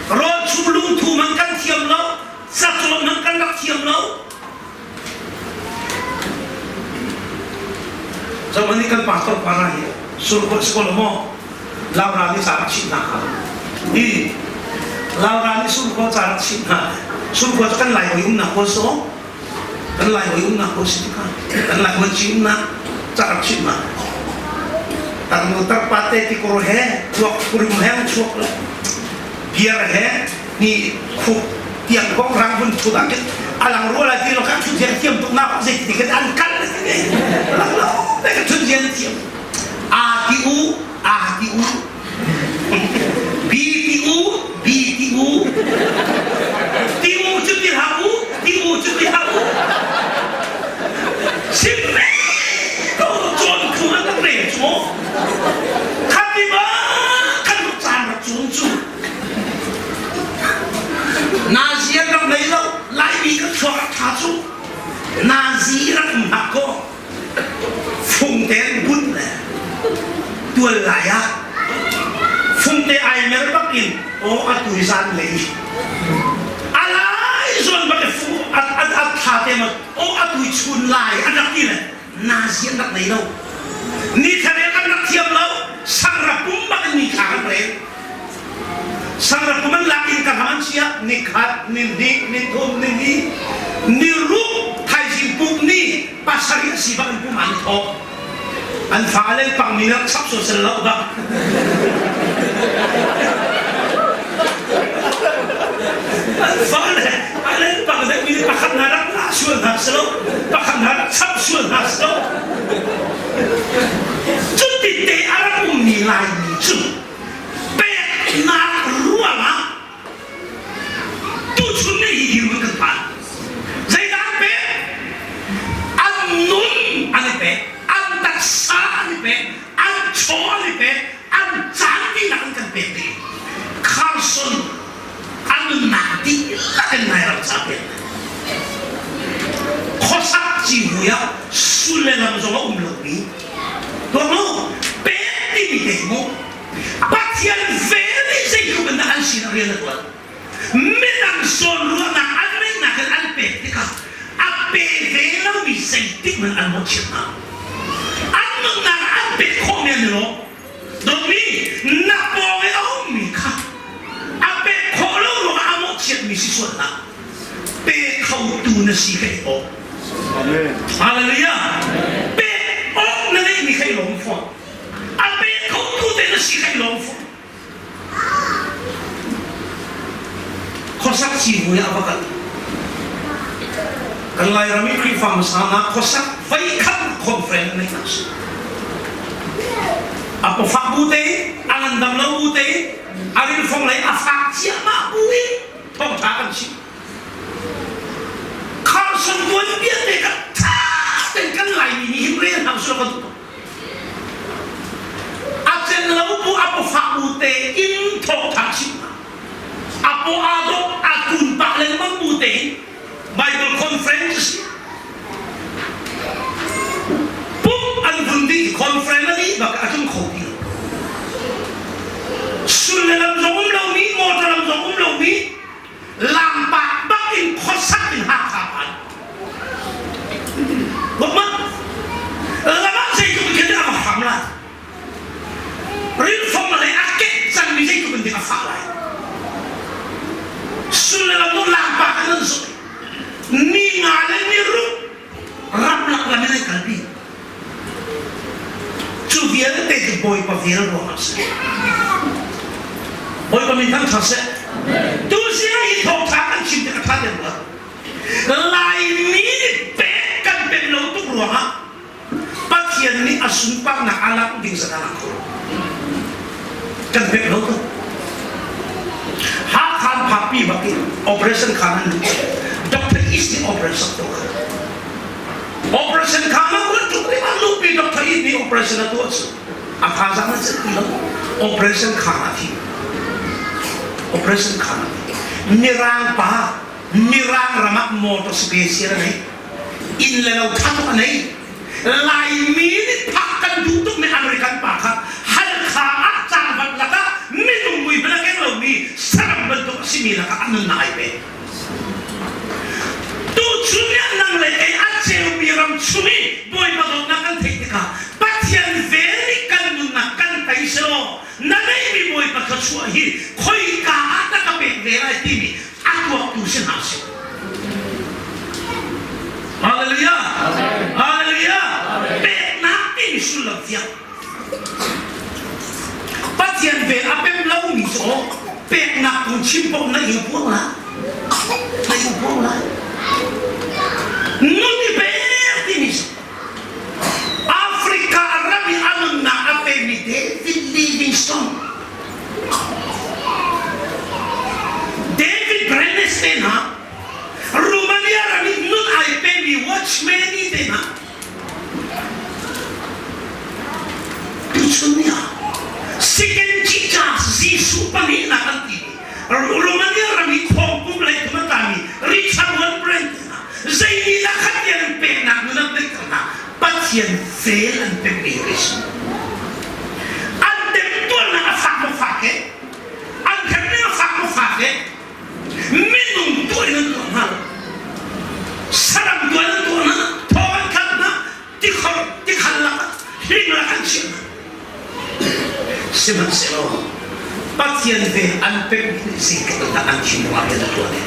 Rawl chum lungthu man kan thiam lo, cacawn man kan rak thiam lo. Zohmanh nih kan pastor para hi surkhua si ko lo maw? Laura nih ca rak chimh hna hnga. Hi Laura nih surkhua ca rak chimh hna. Surkhua cu kan Lai hawi umnak khua si aw. Kan Lai hawi umnak khua si tikah kan Lai hawi umnak ca rak chimh hna. Tarnu tarpa te tikor he tuak kurim he chuak le biar he ni khuk tiang kong rang vun thut ah khin alang rual ai ti lo kan thut thiam thiam tuk nak zei ti khin an kal lang lo te ka thut thiam thiam A ti u A ti u B ti u B ti u ti u cu ti hlah u ti u cu ti hlah u sim ve ko cawn khu an rak rel cu khat i ba kan caan rak cung cu Nazi an rak nei lo. Laimi kan thluak rak ṭha cu. Nazi rak um hlah kaw fungte an bunh le tual lai ah fungte ai mer bak in. Aw atu hi zan lei a lai zawn bak i fu a a tha te ma aw atu hi chun lai an rak ti le nazi an rak nei lo ni thlarel kan rak thiam lo sangra pum bak in ni thla kan rel sangra pum an lak in ka hram an chia ni khat ni hnih ni thum ni ni ni ruk thaizing puk ni pasarih a si bak in pum an thawk an fale pangmi rak chap sosel lo bak an fale alen pang deuh mi pakhat hna rak la sual hna selo pakhat hna rak chap sual hna selo cuti te a rak ummi laimi cu peknak ruangah Tuchun ni hi dirhmun kan phan. Zeidah an pek? An nun an i pek, an taksa an i pek, an chaw an i pek, an caan dihlak an kan pek dih. Carson an nunnak dihlak in nai ram ca pek. Khuasak civui ah sul le lam zong a um lomi tuak mu pek timi te mu Pathian vel nih zeitluk in dah an sinah rian a ṭuan. Midang zawnruahnak an ngeihnak in an pek tikah a pe ve lomi zeitik hmanh an mawhchiat hna. An nunnak ah an pek khawhmi an i lawm. Dawtmi, na pawng i a ummi kha a pek khawh lo ruangah a mawhchiatmi si sual hlah. Pe khotu na si kha i awk. Amen. Hallelujah. Pek awk na ngeihmi kha i lawm fawn. A pe khotu te na si kai lawm fu. Khuasak civui ah va kal. Kan Lairam i Khrihfa hmasa hna khuasak voikhat conference nei hna si. A pawfak bu te, a ngandam lo bu te, a rilfong lei a fak ciahmah bu in thawngṭha kan chim. Carson tuanbia te ka ṭha ten kan Laimi nih hin rel hna usih law kan duh. A cen lo bu a pawfah bu te in thawngtha chim hna. A paw aa dawh a kun pah lengmang bu te in Bible conference a si. Pum an vun dih conference a dih bak a tlung kho ti lo. Sul le lam zong um lomi, motor lam zong um lomi, lampak bak in khuasak in Hakha phan. Bokmat lamah zeitluk in khin a va hram lai. Rilfong le a kek cangmi zeitluk in dik a fah lai. Sul le lam nu lampak in an zawh. Ni nga le ni ruk ramlak lam in an kalpi. Cu vialte cu Bawipa vel ruangah a si. Bawipa min thangṭhat seh. Tu sinah hi thawngṭha kan chim tik a ṭha deuh rua. Laimi nih pek kan pem lo tuk ruangah Pathian nih a sunparnak a langh ding zat a lang kho lo. Kan pek lo tuk. Hakha phakpi bak in operation khan an lut. Dr. East nih operation tuah. Operation khan a ruat tuk nih an luhpi Dr. East nih operation a tuah cu. A thazang a celh ti lo. Operation khan a thi. Operation khan a thi. Mirang pa Mirang ram ah motor special a ngei. Inn le lo tha tuk a ngei. Laimi nih phak kan duh tukmi American pa kha Halkha ah cangvat lakah minung mui hmanh a keng lomi saram bantuk a simi lakah a nunnak ai pe. Tuchun ni ah nang le kei a ceumi ram chung i Bawipa dawtnak kan theih tikah Pathian vel nih kan nunnak kan tei selaw na ngeihmi Bawipa thluachuah hi khoika ah dah ka pek ve lai timi a tuaktu si hna seh. Hallelujah! Hallelujah! Peknak timi sullam fiang. Pathian vel a pem lomi cu aw peknak kong chim paoh na ing puang lai. Na ing puang lai. Nun i pek timi cu Africa ram i a nunnak a pemi David Livingstone David Brenes te hna Romania ram i nun ai pemi watchman te hna tuchun ni ah second Jesus Jesuh pahnihnak an ti Romania ram i khawngpum lei thum a tlami Richard Wurmbrand te hna zeinih dah khat tiang in peknak nun an ngeih hna Pathian vel an pekmi hi si. An temtuarnak a fak maw fak he? An hremning a fak. Pathian vel an pek mi zeitluk in dah an thinlung ah rian a ṭuan i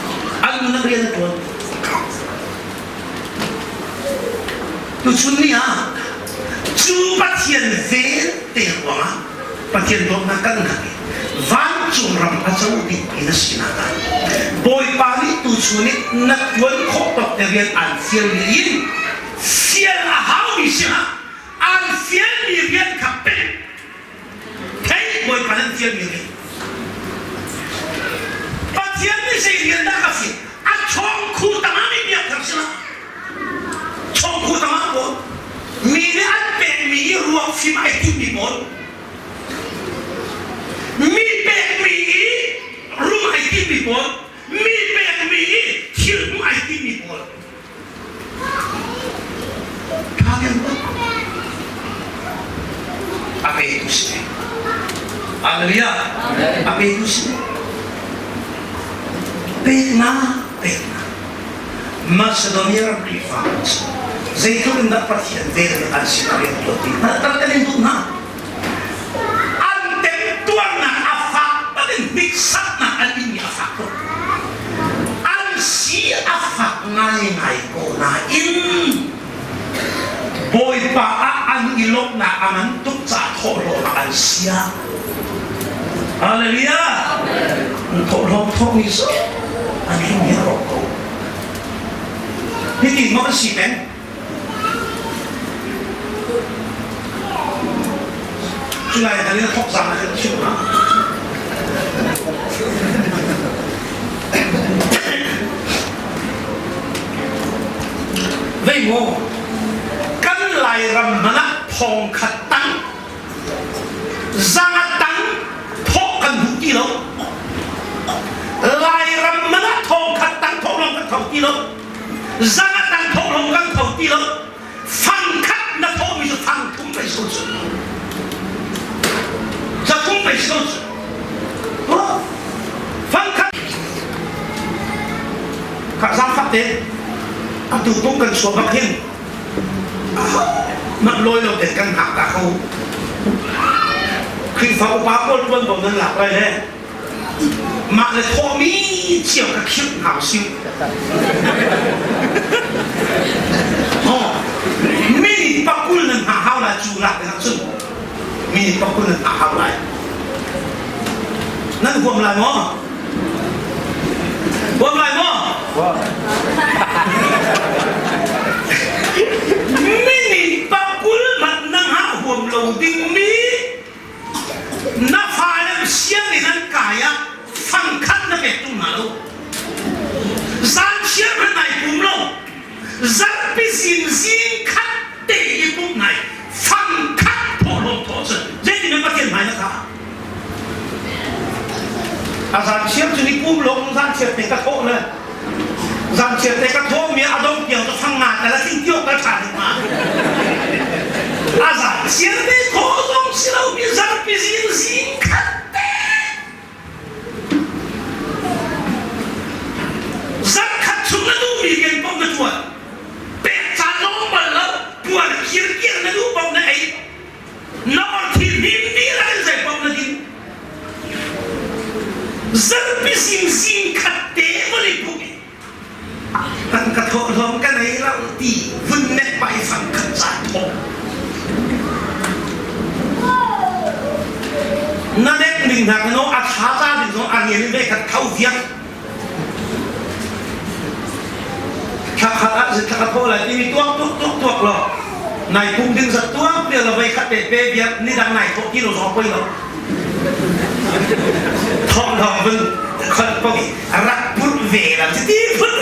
an nun ah rian a ṭuan. Tuchun ni ah cu Pathian vel te ruangah Pathian dawtnak kan hngalh i vancung ram a co dingmi na sinak ah Bawipa nih tuchun i na ṭuan khawh tawk te rian aan fialmi in fial a haumi sinah aan fialmi rian kha pek Thei Bawipa nan fialmi rian. Pathian nih zei rian dah ka fial? A chawngkhu tangah mi biakthar si lah. Chawngkhu tangah pawl mi nih an pekmi i ruak fim ai timmi pawl mi pekmi i rum ai timmi pawl mi pekmi i thil hmuh ai timmi pawl A petu si. Hallelujah. A petu si. Peknak, peknak. Macedonia ram Khrihfa zeitluk in dah Pathian vel nih an sin a rian tuan ti hngalhter kan in duh hna. An temtuarnak a fak bangin hniksaknak an inmi a fak tuk. An si a fak ngaingai ko nain Bawipa ah an i lawmhnak a ngan tuk caah thawhlawm ah an sia. Hallelujah! Thawhlawm thawhmi cu an hlum hi a rawk ko. Hitin maw an si peng? Culai hal in thok zang ah kan chim hna. Vei maw kan Lairam hmanh ah thong khat tang zanga tang thawh kan duh ti lo. Lairam hmanh ah thong khat tang thawh lawng kan tho ti lo. Zanga tang thawh lawng kan tho ti lo. Fang khat na thawhmi cu fang thum pei so cu. Zathum pei so cu. Fang khat kha zaangfak te atu kum kan chuah bak hin mat lawi lo ten kan hngak ta ko. Khrihfa upa pawl tuanvo nan lak lai le Mah le thawhmi cio ka khirh hna usih. Minute pakul nan hngah hau lai cu lak ding ahcun minute pakul nan hngah hau lai. Nan huam lai maw? Huam lai maw? Minute pakul hmanh na hngah huam lo dingmi Na fale sianginn an kai ah fangkhat na pek tung hna lo. Zanchiar hmanh nai pum lo. Zarhpi zing zing khat te i pumh nai fangkhat thawhlawm thawh cun zeitin na Pathian hmai na kha? A zanchiar cu ni pum lo zanchiar te ka thawh le Zangchiat te ka thawmi a dong tiang cu fang nga tal a tling tiok ka ṭha ding ma. A zangchiat te thaw zong si lomi zarpi zing zing khat te. Zarkhat chung na duhmi rian paoh na ṭuan. Pek caan na um bal lo. Puan kirkir na duh paoh na ei. Na orthi hnim dih lai zei paoh na din. Zarpi zing zing khat te vawlei phung i kan ka thawh hlawm ka nei lo ti vun nek pai fang khat ca thawh. Na nek ning hna kano a tha ca ding zong a rian in ve khat tho viak. Thla khat ah zit thla ka thawh lai timi tuak tuak tuak tuak lo nai pum ding zat tuak bia lo vei khat te pe biak ni dang nai thawh ti lo zong poi lo thawng thawng vun khot pong i rak put ve lam ti ti phun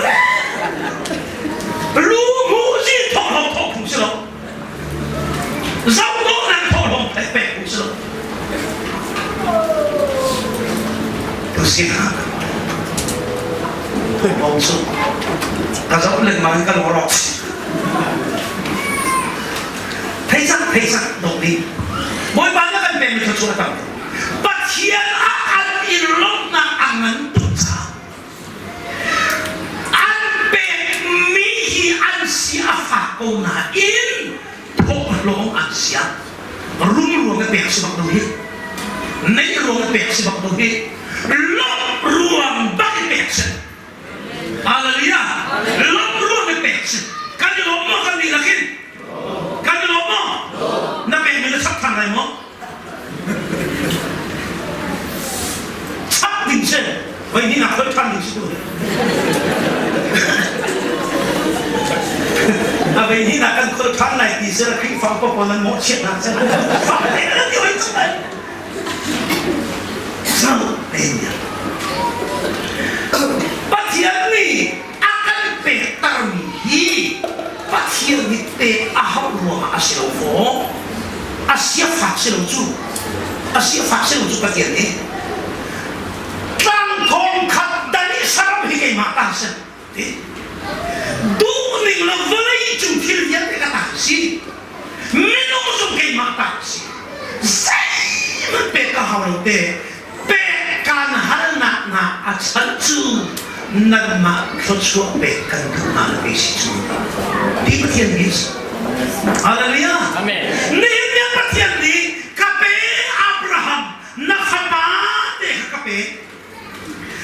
lu mu zi thawng thawng thawh phung si lo zau dawh nan thawh thawng pek pek phung si lo tu sin ha Thoi pawng cu ka zoh lengmang in ka lung a rawk. Thei cang, thei cang, dawt ding. Bawipa nih a kan pekmi thluachuah a tam tuk. Pathian ah an i lawmhnak a ngan tuk caah an pekmi hi an si a fak ko nain thawhlawm an siang. Rum ruang i pek si bak lo hi. Neih ruang i pek si bak lo. ko hi. Lawmh ruang bak i pek si. Hallelujah. Lawmh ruang i pek si. Kan i lawm maw kan dihlak in? Kan i lawm maw? Na pekmi na chap than lai maw? Chap ding si. Voi ni nak khoi than ding si tu. A vei ni nak kan khoi than lai ti sir Khrihfa upa pawl nan mawhchiat hna sir. Fak te na ti hoi cang lai. Zo enya. Pathian nih a kan pektermi hi Pathian nih pek a hauh ruangah a si lo maw? A siafak si lo cu. A siafak si lo cu Pathian nih. Tlangthawng khat dan i saram hi keimah ta si. Duhning lo vawlei cung thil vialte ka ta si. Minung zong keimah ta si. Zeihmanh pek ka hau lo te. Pek kaan halnak hna a chan cu nanmah thluachuah pek kan duh hna na pe si cu. Ti Pathian bia si. Hallelujah. Amen. Nihin ni ah Pathian nih ka pe Abraham na fapa te kha ka pe.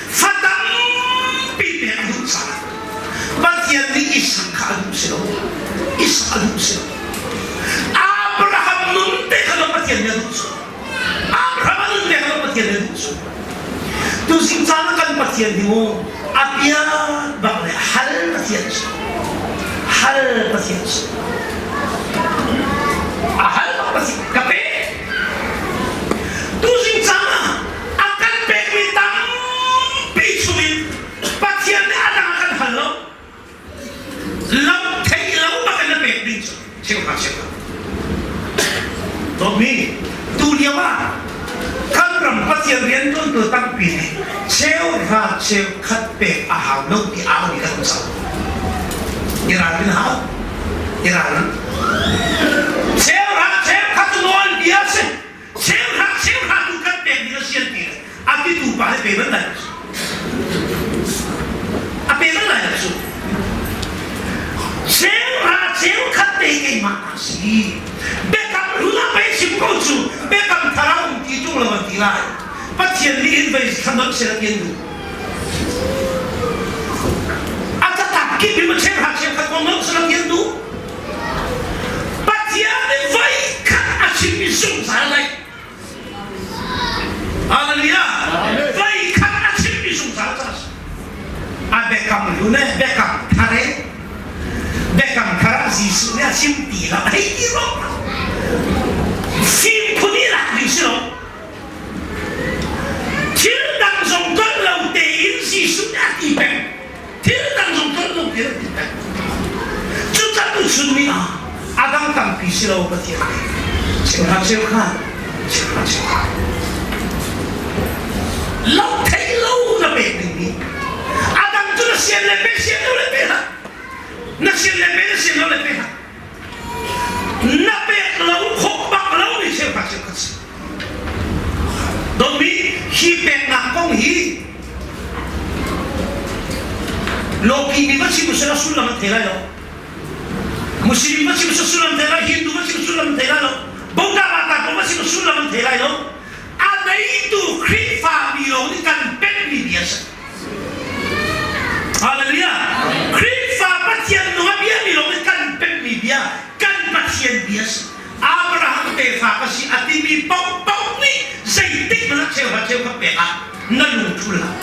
Fa tampi pek a duh caah Pathian nih Isak kha a duh si lo. Isak a duh si lo. Abraham nun te kha lo Pathian nih a duh cu. Abraham a nun te kha lo Pathian nih a duh cu. Tuzing caan ah kan Pathian hi mu a piat bak le hal Pathian si. Hal Pathian si. A hal bak Pathian ka pe. Tuzing caan ah a kan pekmi tampi chungin Pathian nih a dang a kan hal lo. Lam theih lo bak in a pek ding cu cheuhra cheuhra. Dawtmi, tu lio ah kan ram Pathian riantuantu tampi nih cheuhra cheukhat pek a hau lo ti au mi kan um cang. I ralrin hau. I ralrin. Cheuhra cheukhat cu nawlbia a si. Cheuhra cheuhra tu kan pek ding a si an ti le a titu pa he pe bal lai a pe bal lai lo cu. Cheuhra cheukhat te keimah a si. Biakam hlun ah pei chim ko cu biakam thar ah um ti ṭung lo an ti lai. Pathian nih hin vei thlanawnh seh ti an duh. A tatak kip in cheuhra cheukhat kong lo seh ti an duh. Pathian nih voikhat a chimmi zungzal lai. Hallelujah. Voikhat a chimmi zungzal ca a si. A biakam hlun eh biakam thar eh biakam thar ah Jesuh nih a chim ti lo hei ti lo. Fimkhun i lak ding si lo. Thil dang zong ton lo tein Jesuh nih a ti peng. Thil dang zong ton lo tein a ti peng. Cucang chunmi ah a dang tampi si lo Pathian nih. Cheuhra cheukhat, cheuhra cheukhat. Lo thei lo na pek dingmi. A dang cu na sian le pe sian lo le pe hlah. Na sian le pe na sian lo le pe hlah. Na pek lo khawh bak lo ni cheukhat cheukhat si. Dawtmi hi peknak kong hi lawki mi va chim usih sullam an thei lai lo. Muslim va chim sullam thei lai, Hindu va chim sullam thei lai lo, Buddha mata kong va chim sullam an thei lai lo. A neitu Khrihfa mi lawng nih kan pekmi bia a si. Hallelujah. Khrihfa Pathian nung a biami lawng nih kan pekmi bia, kan Pathian bia a si. Abraham tefa ka si a timi paohpaoh nih zeitik hmanh ah cheuhra cheukhat pek ah na lungthul hlah.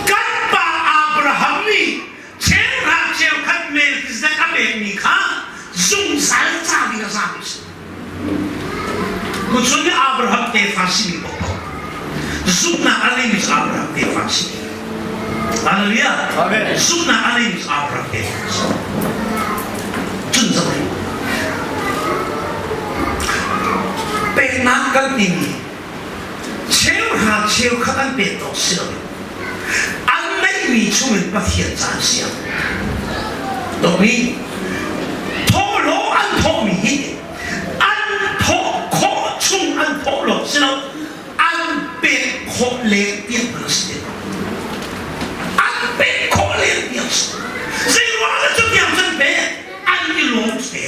Kan pa Abraham nih cheuhra cheukhat Melchizedek a pekmi kha zungzal ca ding a zami si. Tuchun nih Abraham tefa simi paohpaoh zumhnak a ngeimi cu Abraham tefa si. Hallelujah. Amen. Zumhnak a ngeimi cu Abraham tefa si. Cun zoh rih. Peknak kan timi cheuhra cheukhat an pek awk si lo. An neihmi chungin Pathian caan siang. Dawtmi, thawhlawm an thawhmi hi an thawh khawh chung an thawh lo si lo an pek khawh leng tiang a si an pek khawh leng tiang si zei ruang ah cu tiang cun pek an i lawm te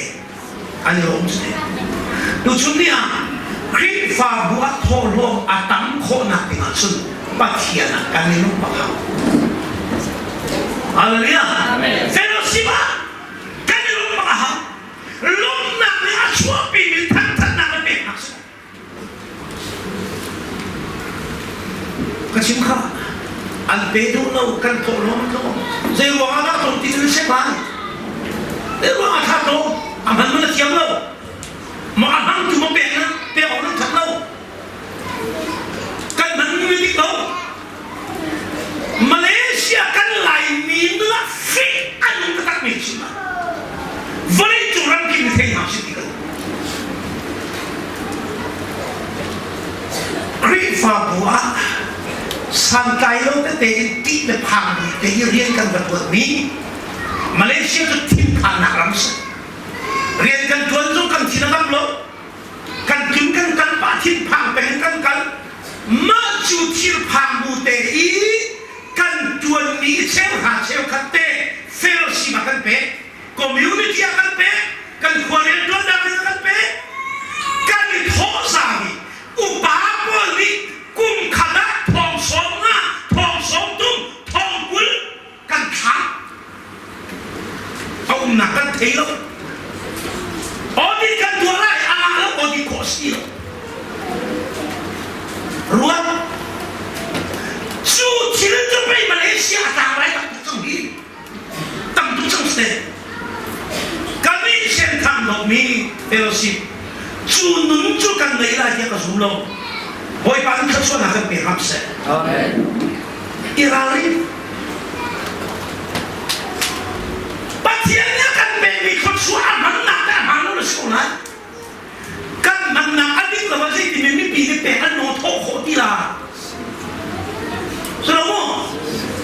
an i lawm te tuchun ni ah. Khrihfabu ah thawhlawm a tam khawhnak ding ahcun Pathian ah kan i lung bak hau. Hallelujah. Fellowship ah kan i lung bak a hau. Lawmhnak nih a chuahpimi thangthatnak a peknak si. Ka chim kha an pe duh lo kan thawhlawm an lawm. Zei ruang ah dah tlawm ti cu na lai. Zei ruang ah tha tlawm a hman man a thiam lo. Mah a hmangtu ma pek na pek awk nan that lo. Kan hman mi dik lo. Malaysia kan Laimi nula fit an um taktak mi chim ah vawlei cung ramkip mi thei hna si ti ko. Khrihfabu ah santlai lo tete in tih le phang mi te hi rian kan va tuan mi Malaysia cu thinphannak ram si. Rian kan tuan zong kan thin a dam lo. Kan tlun kan kal pah thinphang peng kan kal. Mah cu thirphang bu te i kan tuanmi cheuhra cheukhat te fellowship ah kan pek. Community ah kan pek. Kan khua rian tuannak in kan pek. Kan i thawhza hi upa pawl nih kum khat ah thong sawm nga, thong sawm tum, thong 20 kan thlah a umnak kan thei lo audit kan tuah lai a ngah lo audit khawh si lo ruat cu thil cu pei Malaysia a tang lai tak tuk cang hi tam tuk cang si kan in sian khang lo mi fellowship cu nun cu kan nei lai tiah ka zum lo Bawipa in thluachuahnak kan pe hram seh Amen. I ralring. Pathian nih a kan pekmi thluachuah a hmannak le a hmaan lo na si ko lai. Kan hmannak a dik lo ah zeitin mipi nih pek an nawl thawh khawh ti la. Si lo maw?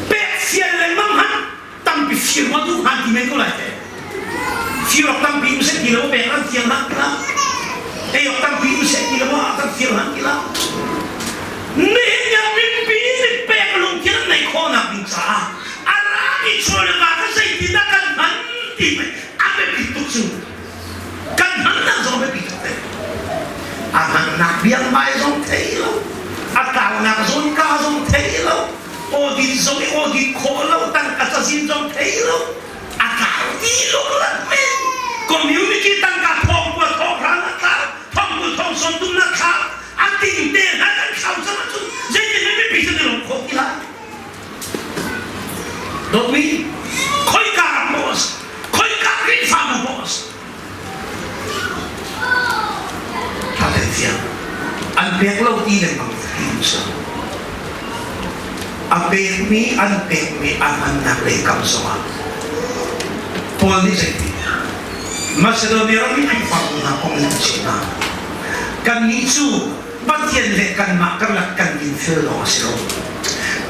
Pek fial lengmang hmanh tampi fir ma duh han ti men ko lai te. Fir awk tampi um seh ti lo pek an fial han ti la. Ei awk tampi um seh ti lo ah kan fial han ti la. Nihin ni ah mipi nih pek lungthin an neih khawhnak ding caah a rami chawleva kha zeitindah kan hman ti mei a biapi tuk cu. Kan hmannak zong biapi tuk te. A hmannak biangbai zong thei lo, a tlaunak zawn ka zong thei lo, audit zong i audit khawh lo, tangka cazin zong thei lo, a tlau dih luklat men. Community tangka thong kua thong hra na tlau, thong kul thong sawm tum na thlau, a ting te hna kan thlau cang ahcun zeitin nan mipi cu nan lawm khawh ti lai? Dawtmi, khoika ram maw a si? Khoika Khrihfabu maw a si? Tha tein fiang. An pek lo ti lengmang ti si. A pekmi an pekmi a hmannak lei kam zongah Paul nih zeiti Macedonia ram i Khrihfabu hna kong in a chimh hna. Kannih cu Pathian le kanmah karlak kan dinfel lawng a si lo.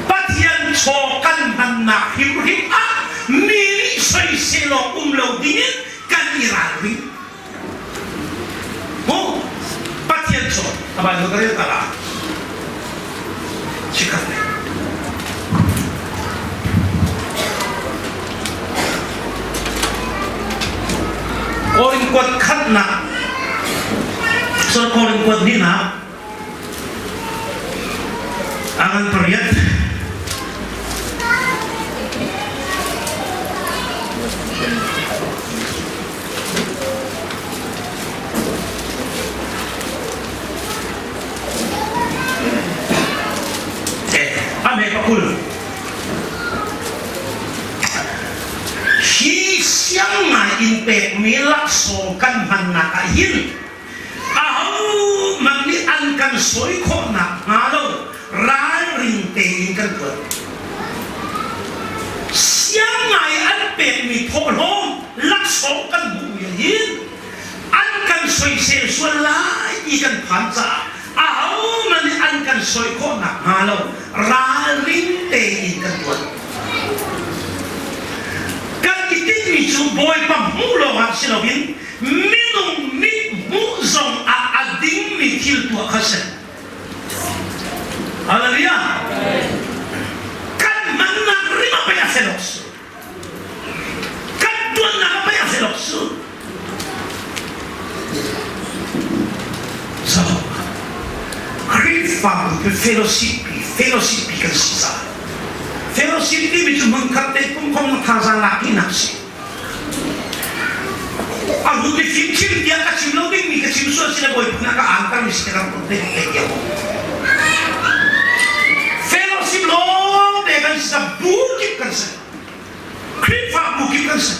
Pathian chaw kan hmannak hrimhrim ah mi nih soisel awk um lo dingin kan i ralring. Mu Pathian chaw a Bible ka rel ta la. Chikkhat ne. Korin kuat khatnak Korin kuat hnihnak angan pariat Ame pakul Hi siang ngai in pekmi laksawng kan hmannak ah hin ahohmanh nih an kan sawi khawhnak hnga lo ralring tein kan tuan. Siang ngai an pekmi thawhlawm laksawng kan hmuhmi hin an kan soisel sual lai ti kan phan caah ahohmanh nih an kan sawi khawhnak hnga lo ralring tein kan tuan. Kan i tinhmi cu Bawipa hmuh lawngah si loin minung mit hmuh zong ah a dingmi thil tuah kha si. Hallelujah! Kan hmannak rim a pei a fel awk si. Kan tuannak a pei a fel awk si. So. Fellowship pi fellowship pi kan si caah fellowship timi cu hmunkhat te pumkhom thazaang lak tinak si. A hu ti fim chim tiah ka chim lo dingmi ka chim sual si le bawipa na ka aanter mi si ka ram te te tiah Fellowship lawng te kan si bu kip kan si. Khrihfa bu kip kan si.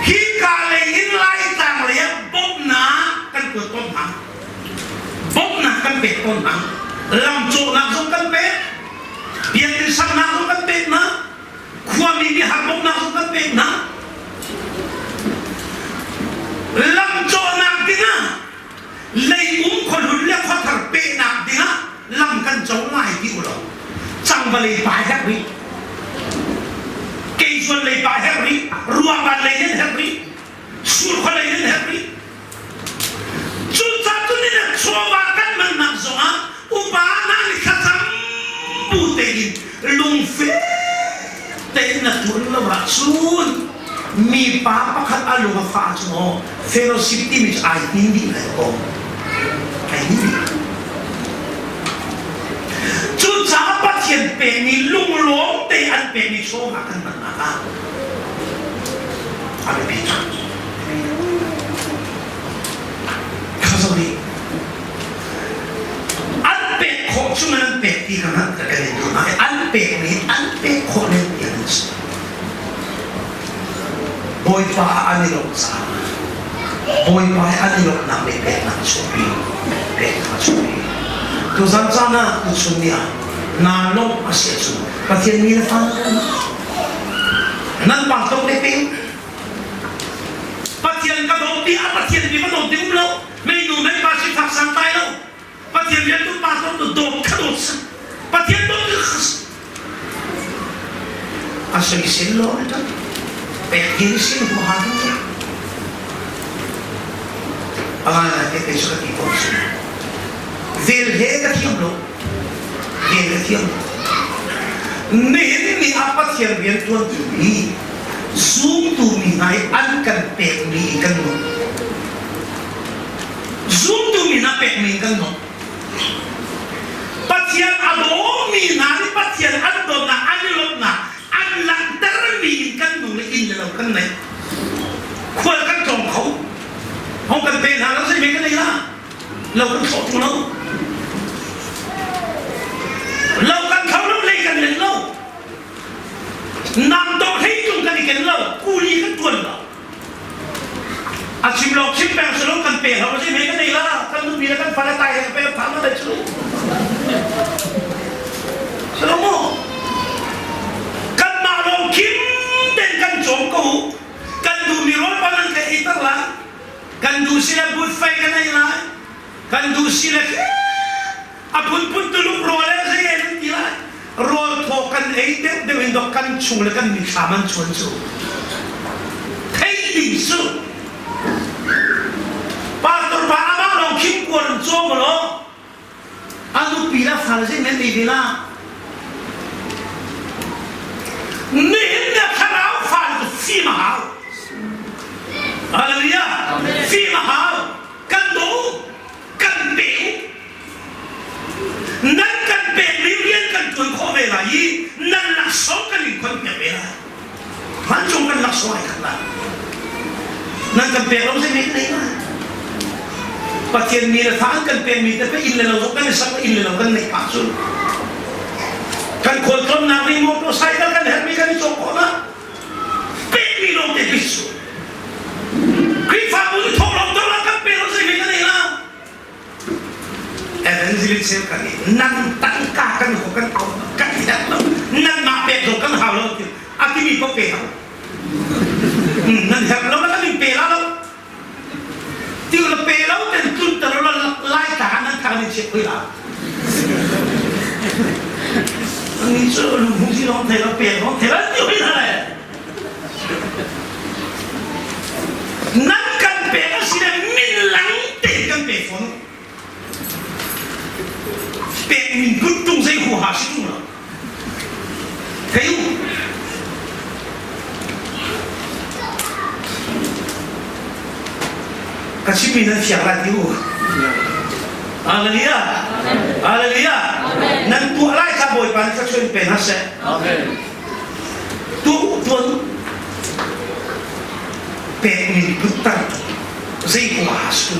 Hi ka lei in Laitlang lei ah bawmhnak kan kuat tawn hna. Bawmhnak kan pek tawn hna. Lamcawhnak zong kan pek. Biakinn saknak zong kan pek hna. Khuami bihar bawmhnak zong kan pek hna. Lamcawhnak dingah leiung khuahlun le khuathar pehnak dingah lam kan co lai ti ulaw cangva lei pa herh rih keizuan lei pa herh rih ruangvan lei nan herh rih surkhua lei nan herh rih cucaah cun nih chawva kan hmannak zongah upa hna nih thlacam bu tein lungfe tein na tuan lo ahcun mipa pakhat a lung a fah cu maw fellowship timi cu ai hnin dih lai ko ai hnin dih cucaah Pathian pekmi lunglawm te an pekmi chawva kan hmannak ah a biapi tuk kha zo nih an pek khawh chung an pek ti kha kan in duh an pekmi an pek khawh nen ti an si Bawipa an i lawmh caah Bawipa he an i lawmhnak le peknak chuahpi peknak a chuahpi. Tuzan caan ah tuchun ni ah naa lawmh a si ahcun Pathian mi na fa nan pa tlawm le pe Pathian ka dawt ti a Pathian mi ka dawt ti um lo mei nu mei pa si fak sang tai lo Pathian rian tu pa tlawm tu dawt kha dawt si Pathian dawt kha A soisel lo na ṭan. Pek ding sin huaha ding tiah. A ngai te kei cu ka ti ko si. Vel he ka thiam lo. Vel ka thiam lo. Nihin ni ah Pathian rian ṭuantu mi zumtu mi hna hi an kan pekmi in kan nung. Zumtu mi hna pekmi in kan nung. Pathian a dawmi hna nih Pathian an dawtnak an i lawmhnak an langhtermi in kan nung le inn le lo kan nei. Khual kan tlawng kho. Hong kan pe hna lo zei kan ei la. Lo kan thlawh tung lo. Lo kan tho lo lei kan len lo. Nam dawh hlei tung kan i ken lo. Kuli kan tuan lo. A chim lo chim peng si lo kan pe lo si me kan ei la kan nupi le kan fale tai kan pe phan na chu si lo mu kan mah lawng khim ten kan cawm ko kan duh mi rawl pa nan ka ei tak la kan duh si le but fei kan ei lai kan duh si le a phunphun tuluk rawl le zei an ti lai rawl thaw kan ei deuh deuh in dok kan chung le kan mithlam an chuan cu thei ding su pastor pa amah lawng khim kuan caw maw a nupi la fal zei men ei ve la nihin na thlarau fal cu fim a hau hallelujah fim a hau kan do kan pe Nan kan pekmi rian kan ṭuan khawh ve lai i nan laksawng kan in khonpiak ve lai. Vancung kan laksawng ai khat lai. Nan kan pek lo zei men nei lai. Pathian mi le fa an kan pekmi te pe inn le lo zong kan i sak inn le lo kan neih pah cun kan khualtlawnnak ding motorcycle kan herhmi kan i cawk khawh na pekmi lawng te pi su Khrihfabu nih thawhlawm dollar kan pe lo zei men kan ei la Evangelist cheukhat nih nan tangka kan ho kan ko kan herh lo nan mah pek lo kan hau lo ti a timi ko pe hau nan herh lo na kan in pe la lo tiu na pe lo ten tun ter lo lai ta nan thang ni chek hui la ni chu lung hung si long thei lo pe lo thei lo ti hui na le Nan kan pek a si le min lang tein kan pe fawn. Pek min kuttung zei huaha si tung lo. Thei u. Ka chimmi nan fiang lai ti u. Hallelujah. Hallelujah. Nan tuah lai kha Bawipa nih thluachuah in pe hna seh. Amen. Tu tuan pek min puttar zei kong ah su.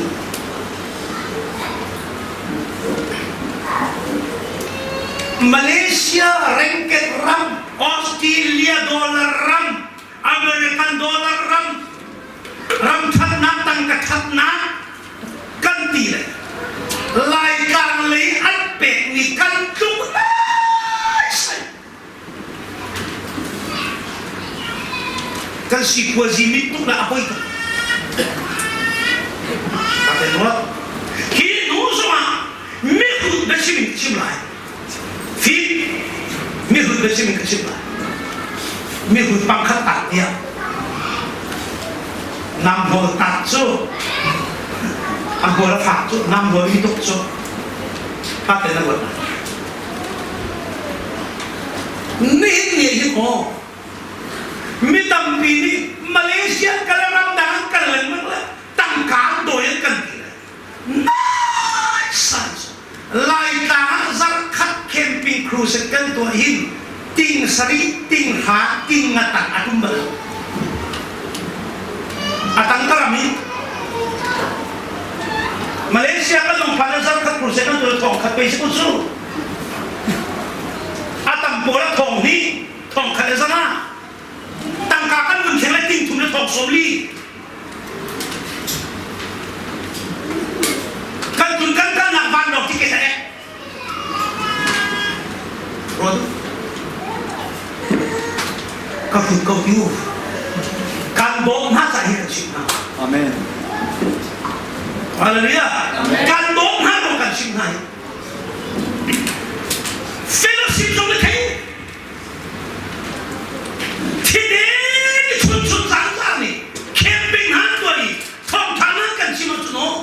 Malaysia ringgit ram, Australia dollar ram, American dollar ram, ram thatnak tangka thatnak kan ti le Laitlang lei an pekmi kan tluk lai sai. Kan sikhuazi mit tuk na a poi tuk. Ka ruat. Hi nu zongah mihrut biachim in chim lai. Fim mihrut biachim in ka chim lai. Mihrut pangkhat tak tiah nam hol tak cu a hol a fak cu nam hol mi tuk cu ka te na ruat lai. Nihin ni hi maw mi tampi nih Malaysia kal ram dang an kal lengmang le tangka an dawi an kan ti le nice Laitlang ah zarkhat camping crusade kan tuah hin ting sarih ting hra ting nga tang a tum bal lo a tang ka ram hi Malaysia kan lungphan ah zarkhat crusade kan tuah thong khat pe si ku cu a tam pawl ah thong hnih thong khat le zanga tangka kan vun theng le ting thum le thong sawm li kan tun kan kalnak vanlawng ticket a ek Ron ka fut ko tiu kan bawm hna ca hi kan chim hna Amen. Hallelujah kan bawm hna kong kan chim hna hi fellowship zong na thei Thidin chunchun zangzang nih camping han tuah i thawngtha nan kan chim ahcun aw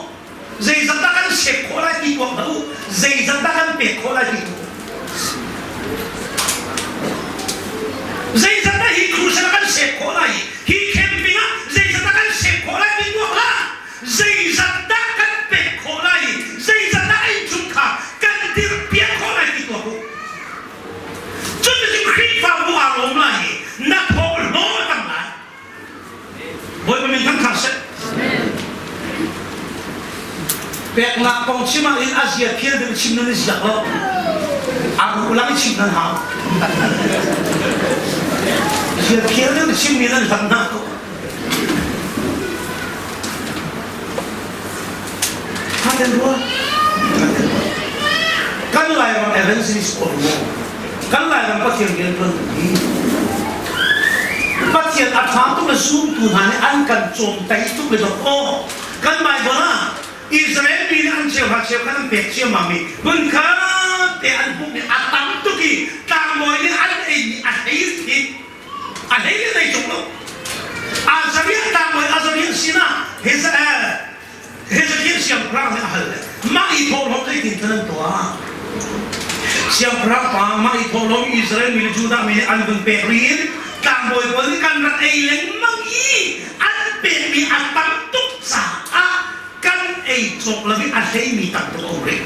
zeizat dah kan sep khawh lai ti tuak hlah u zeizat dah kan pek khawh lai ti tuak zeizat dah hi crusade kan sep khawh lai hi camping ah zeizat dah kan sep khawh lai ti tuak hlah zeizat dah kan pek khawh lai zeizat dah innchungkhar kan dirpiak khawh lai ti tuak u Cuticun Khrihfabu aa lawm lai i na thaw hlaw a tam lai. Bawipa min thangthar seh. Peknak kong chim ah in a zia phial ding chim nan i ziak lo. A ruh lang i chim nan hau. Zia phial ding chim mi nan hlam hna ko. Kan ruah. Kan Lairam evangelist pawl mu. Kan Lairam Pathian rian tuan hi. Pathian a ṭha tuk le zumtu hna nih an kan cawmtai tuk le dok aw. Kan Bible ah Israel mi nih an cheuhra cheukhat an pek ciammam i hmunkhat te an hmuhmi a tam tuk i tlangbawi nih an eimi a hlei thin. A hlei le nei tuk lo. Azariah tlangbawi Azariah sinah Hezekiah siangpahrang nih a hal le mah i thawhlawm zeitin khan an tuah? Siangpahrang pa mah i thawhlawm Israel mi le Judah mi nih an vun pek rin tlangbawi pawl nih kan rak ei lengmang i an pekmi a tam tuk caah kan ei cawk lo i a hleimi tam tuk a um rih.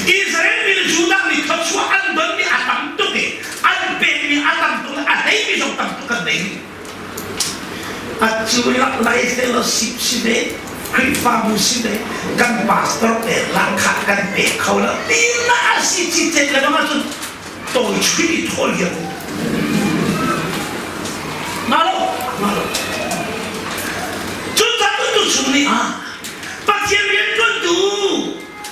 Israel mi le Judah mi thluachuah an donmi a tam tuk i an pekmi a tam tuk le a hleimi zong tam tuk kan nei rih. Atu lai fellowship si ve, Khrihfabu si ve, kan pastor te lahkhah kan pe kho lo. Ti na si ci cet le bang ahcun tawi chui thawl hiam. Ma lo, ma lo. Cun tu tu chung nih ah Pathian rian tuantu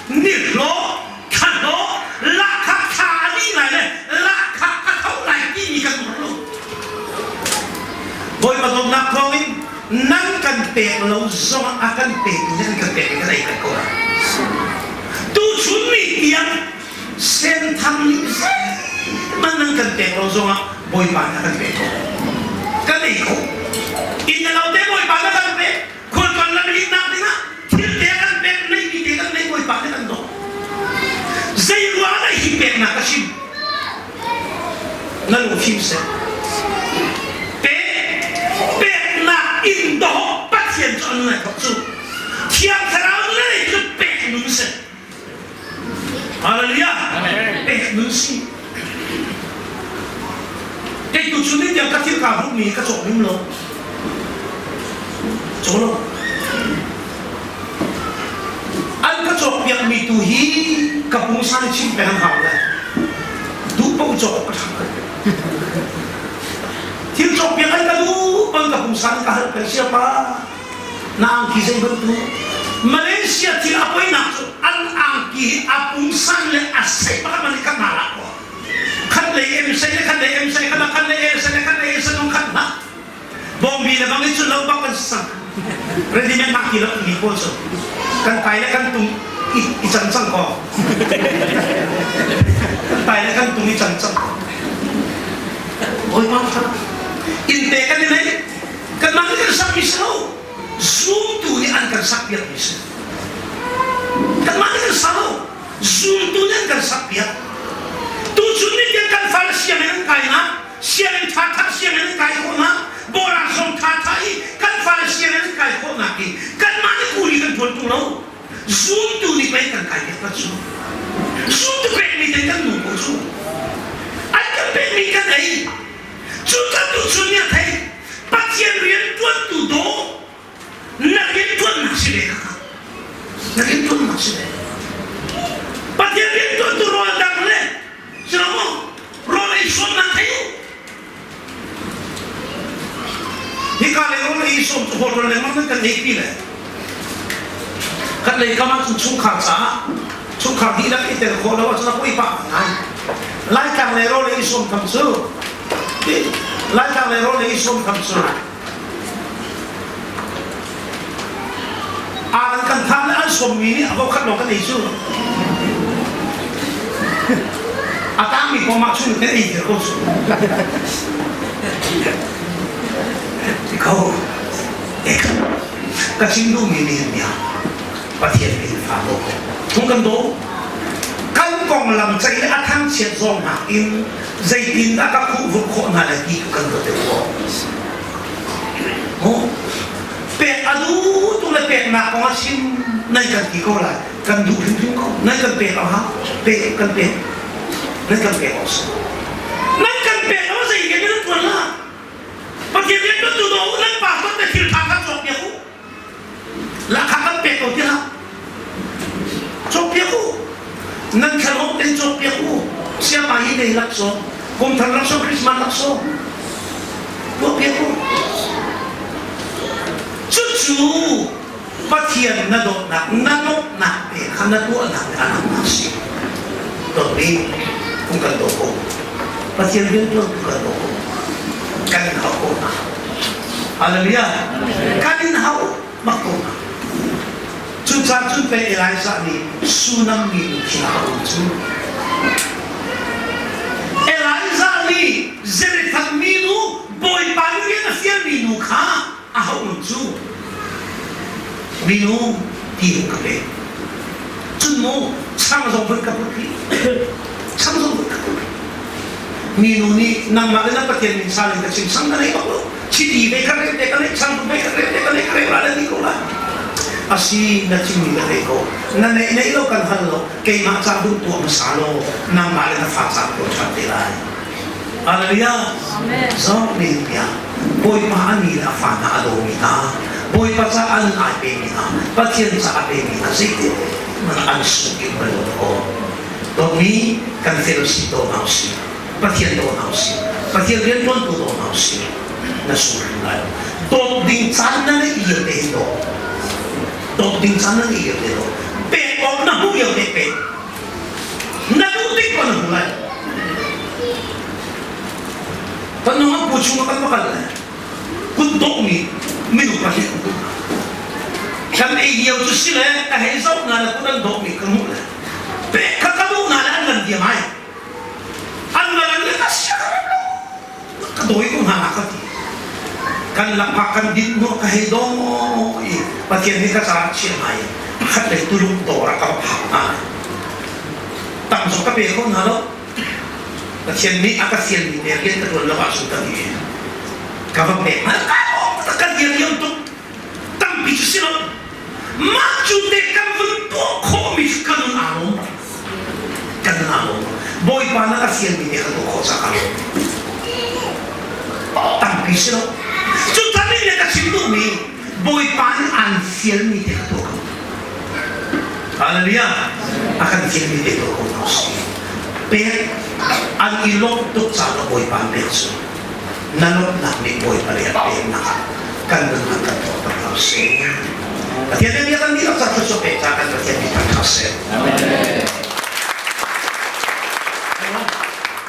nihlawh, thlahlawh, lahkhah thla a dih lai le lahkhah a tho lai timi kan um lo. Bawipa dawtnak thawngin nan kan pek lo zongah a kan pek nan kan pek kan ei pek ko lai. Tuchun ni tiang senthang nih zeihmanh nan kan pek lo zongah Bawipa nih a kan pek ko. Kan ei kho. Inn na lo te Bawipa na kan pek. Khualtlawn lam lihnak dingah thil te kan pek neihmi te kan nei Bawipa nih kan dawt. Zei ruang dah hi peknak a chim? Na lungfim seh. Pe peknak in dawh Pathian cu an ngai thok cu. Thiang Thlarau lei cu pek nun seh. Hallelujah. Pek nun si. Kei tu chun ni tiang ka thil kaa hrukmi ka cawk lim lo. Caw lo. An ka cawkpiakmi tu hi ka pungsan i chim peng an hau lai. Duh paoh cawk ka ṭha. Thil cawkpiak an ka duh bang ka pungsan ka hal peng siapa. Na angki zei bantuk Malaysia thil a poinak cu an angki hi a pungsan le a sei pakhat man khat hna lah ko. Khat lei em sei le khat lei em sei khat khat lei em sei le khat lei em sei nong khat hna. Bawngbi le bang i cun lo bak kan sang. Ready made mak ti lo mi pawl cu kan tai le kan tung i, i can cang ko. Kan tai le kan tung i can cang. Bawipa tha. Inn te kan i nei. Kanmah nih kan sakmi si lo. Zumtu nih an kan sakpiak mi si. Kanmah nih kan sa lo. Zumtu nih an kan sakpiak. Tuchun ni tiang kan fale sianginn an kai na, sianginn ṭhaṭha sianginn an kai khawh na, bawra zong ṭhaṭha i kan fale sianginn an kai khawh nak hi kanmah nih kuli kan ṭuan ṭung lo. Zumtu nih pei kan kai piak cu. Zumtu pekmi te kan nu ko cu. An kan pekmi kan ei. Cu kan tuchun nih a thei. Pathian rian ṭuantu dawh na rian ṭuannak si ve kha. Na rian ṭuannak si ve. Pathian rian ṭuantu rawl dang le si lo maw? Rawl ei sawmnak thei u. Hika le rawl ei sawm cu hotel lengmang nan kan ei pi le. Kan lei kam ah cun chungkhar caah chungkhar dihlak i tel khawh lo ahcun a poi pah ngai. Laitlang le rawl ei sawm tham cu Laitlang le rawl ei sawm tham cu aa kan than le an sawmmi nih a khat lo kan ei cu. A tangmi kong ah chung kan ei dir ko cu. Ko. Ka chim duhmi nih bia Pathian min fa ko. Thung kan do. Kan konglam cei le a thangchiat zong nakin zeitin dah ka khuh vuk khawh hna lai ti tu kan ruat deuh ko. Mu pek a duh tu le peknak kong a chim nai kan ti ko lai. Kan duh hrimhrim ko. Nai kan pek a hau. Pek kan pek. Nai kan pek awk si. Nan kan pek lo zei ke nan tuan la. Pathian rian kan tu do nan pa ton te thil tha kan cawk piak u. Lakha kan pek ko tiah cawk piak u. Nan thlalawm ten cawk piak u. Siapa hi nei laksawng, kum thar laksawng, Christmas laksawng. Tuah piak u. Cucu Pathian na dawtnak, na dawtnak te kha na tuahnak le a langhnak si. Dawtmi, kung kan daw ko. Pathian rian tuan tu kan daw ko. Kan in hau ko hna. Hallelujah. Kan in hau bak ko hna. Cucaah cun pei Elijah nih Sunam mi nu khi a um cu. Elijah nih Zarephath minu Bawipa nih rian a fialmi nu kha a hauh cu minu ti hung ka pe cun mu chang zong vun ka put rih chang zong vun ka put rih minu nih nangmah le na pathian min sal in ka chim sang ka nei bak lo chiti ve ka rem te ka nei chang ve ka rem te ka nei ka rem la na ti ko la asi na chimmi na nei ko na nei nei lo kan hal lo keimah ca duh tuah hmasa lo nangmah le na fa ca tuah ṭhan te lai Hallelujah. Zong nih bia Bawipa a mi le a fa hna a dawmi hna Bawipa ca an ai pemi hna Pathian ca a pemi hna zeitin man an sung in bal ko dawtmi kan fellowship do hna usih Pathian do hna usih Pathian riantuantu do hna usih na sung hrim lai dawt ding caan na neih lio te hin daw dawt ding caan na neih lio te daw pek awk na hmuh lio te pek Na duh tik ko na hmu lai. Kan nung an pu chung ah kan va kal le kut dawhmi minung pahnih an um. Kan ei lio cu si le ka hei zoh hna le kut an dawhmi ka hmuh le pek kha ka duh hna le an van diam ai. An van an ka sia ka rem lo. Ka dawi ko hna ka ti. Kan lakphak kan din hnuah ka hei dawi i Pathian nih ka caah chia ngai pakhat lei tuluk dawr ah ka va phak hna. Tam zong ka pe kho hna lo. Pathian nih a ka fialmi te rian ka ṭuan lo ahcun ka ti. Ka va pek hna. Ka dir tuk. Tampi cu si lo. Mah cu te kan vun tuah khawhmi cu ka nun aa lawm. khan aa lawm. Bawipa na ka fialmi te kha tuah khawh ca kaa lawm. Tampi si lo. Cu nih le ka chim duhmi Bawipa nih aan fialmi te kha tuah ko. Hallelujah. A kan fialmi te tuah ko hna usih. Pek an i lawmh tuk caah Bawipa an pek cu. Na lawmhnak nih Bawipa lei a peknak ah kan nunnak kan tuah tak hna usih. Pathian nih bia kan dihlak ca thluachuah pek ca kan Pathian nih kan hna seh.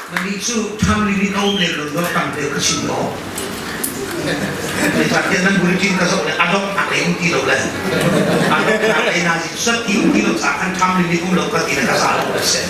Nannih cu thamli nih ka um lem lo lo tam deuh ka chim lo. Zeicahtiah nan bulletin ka zoh le a donghnak lei um ti lo le a donghnak lei na sat ti um ti lo caah khan thamli nih um lo ka ti le ka za lo ka si.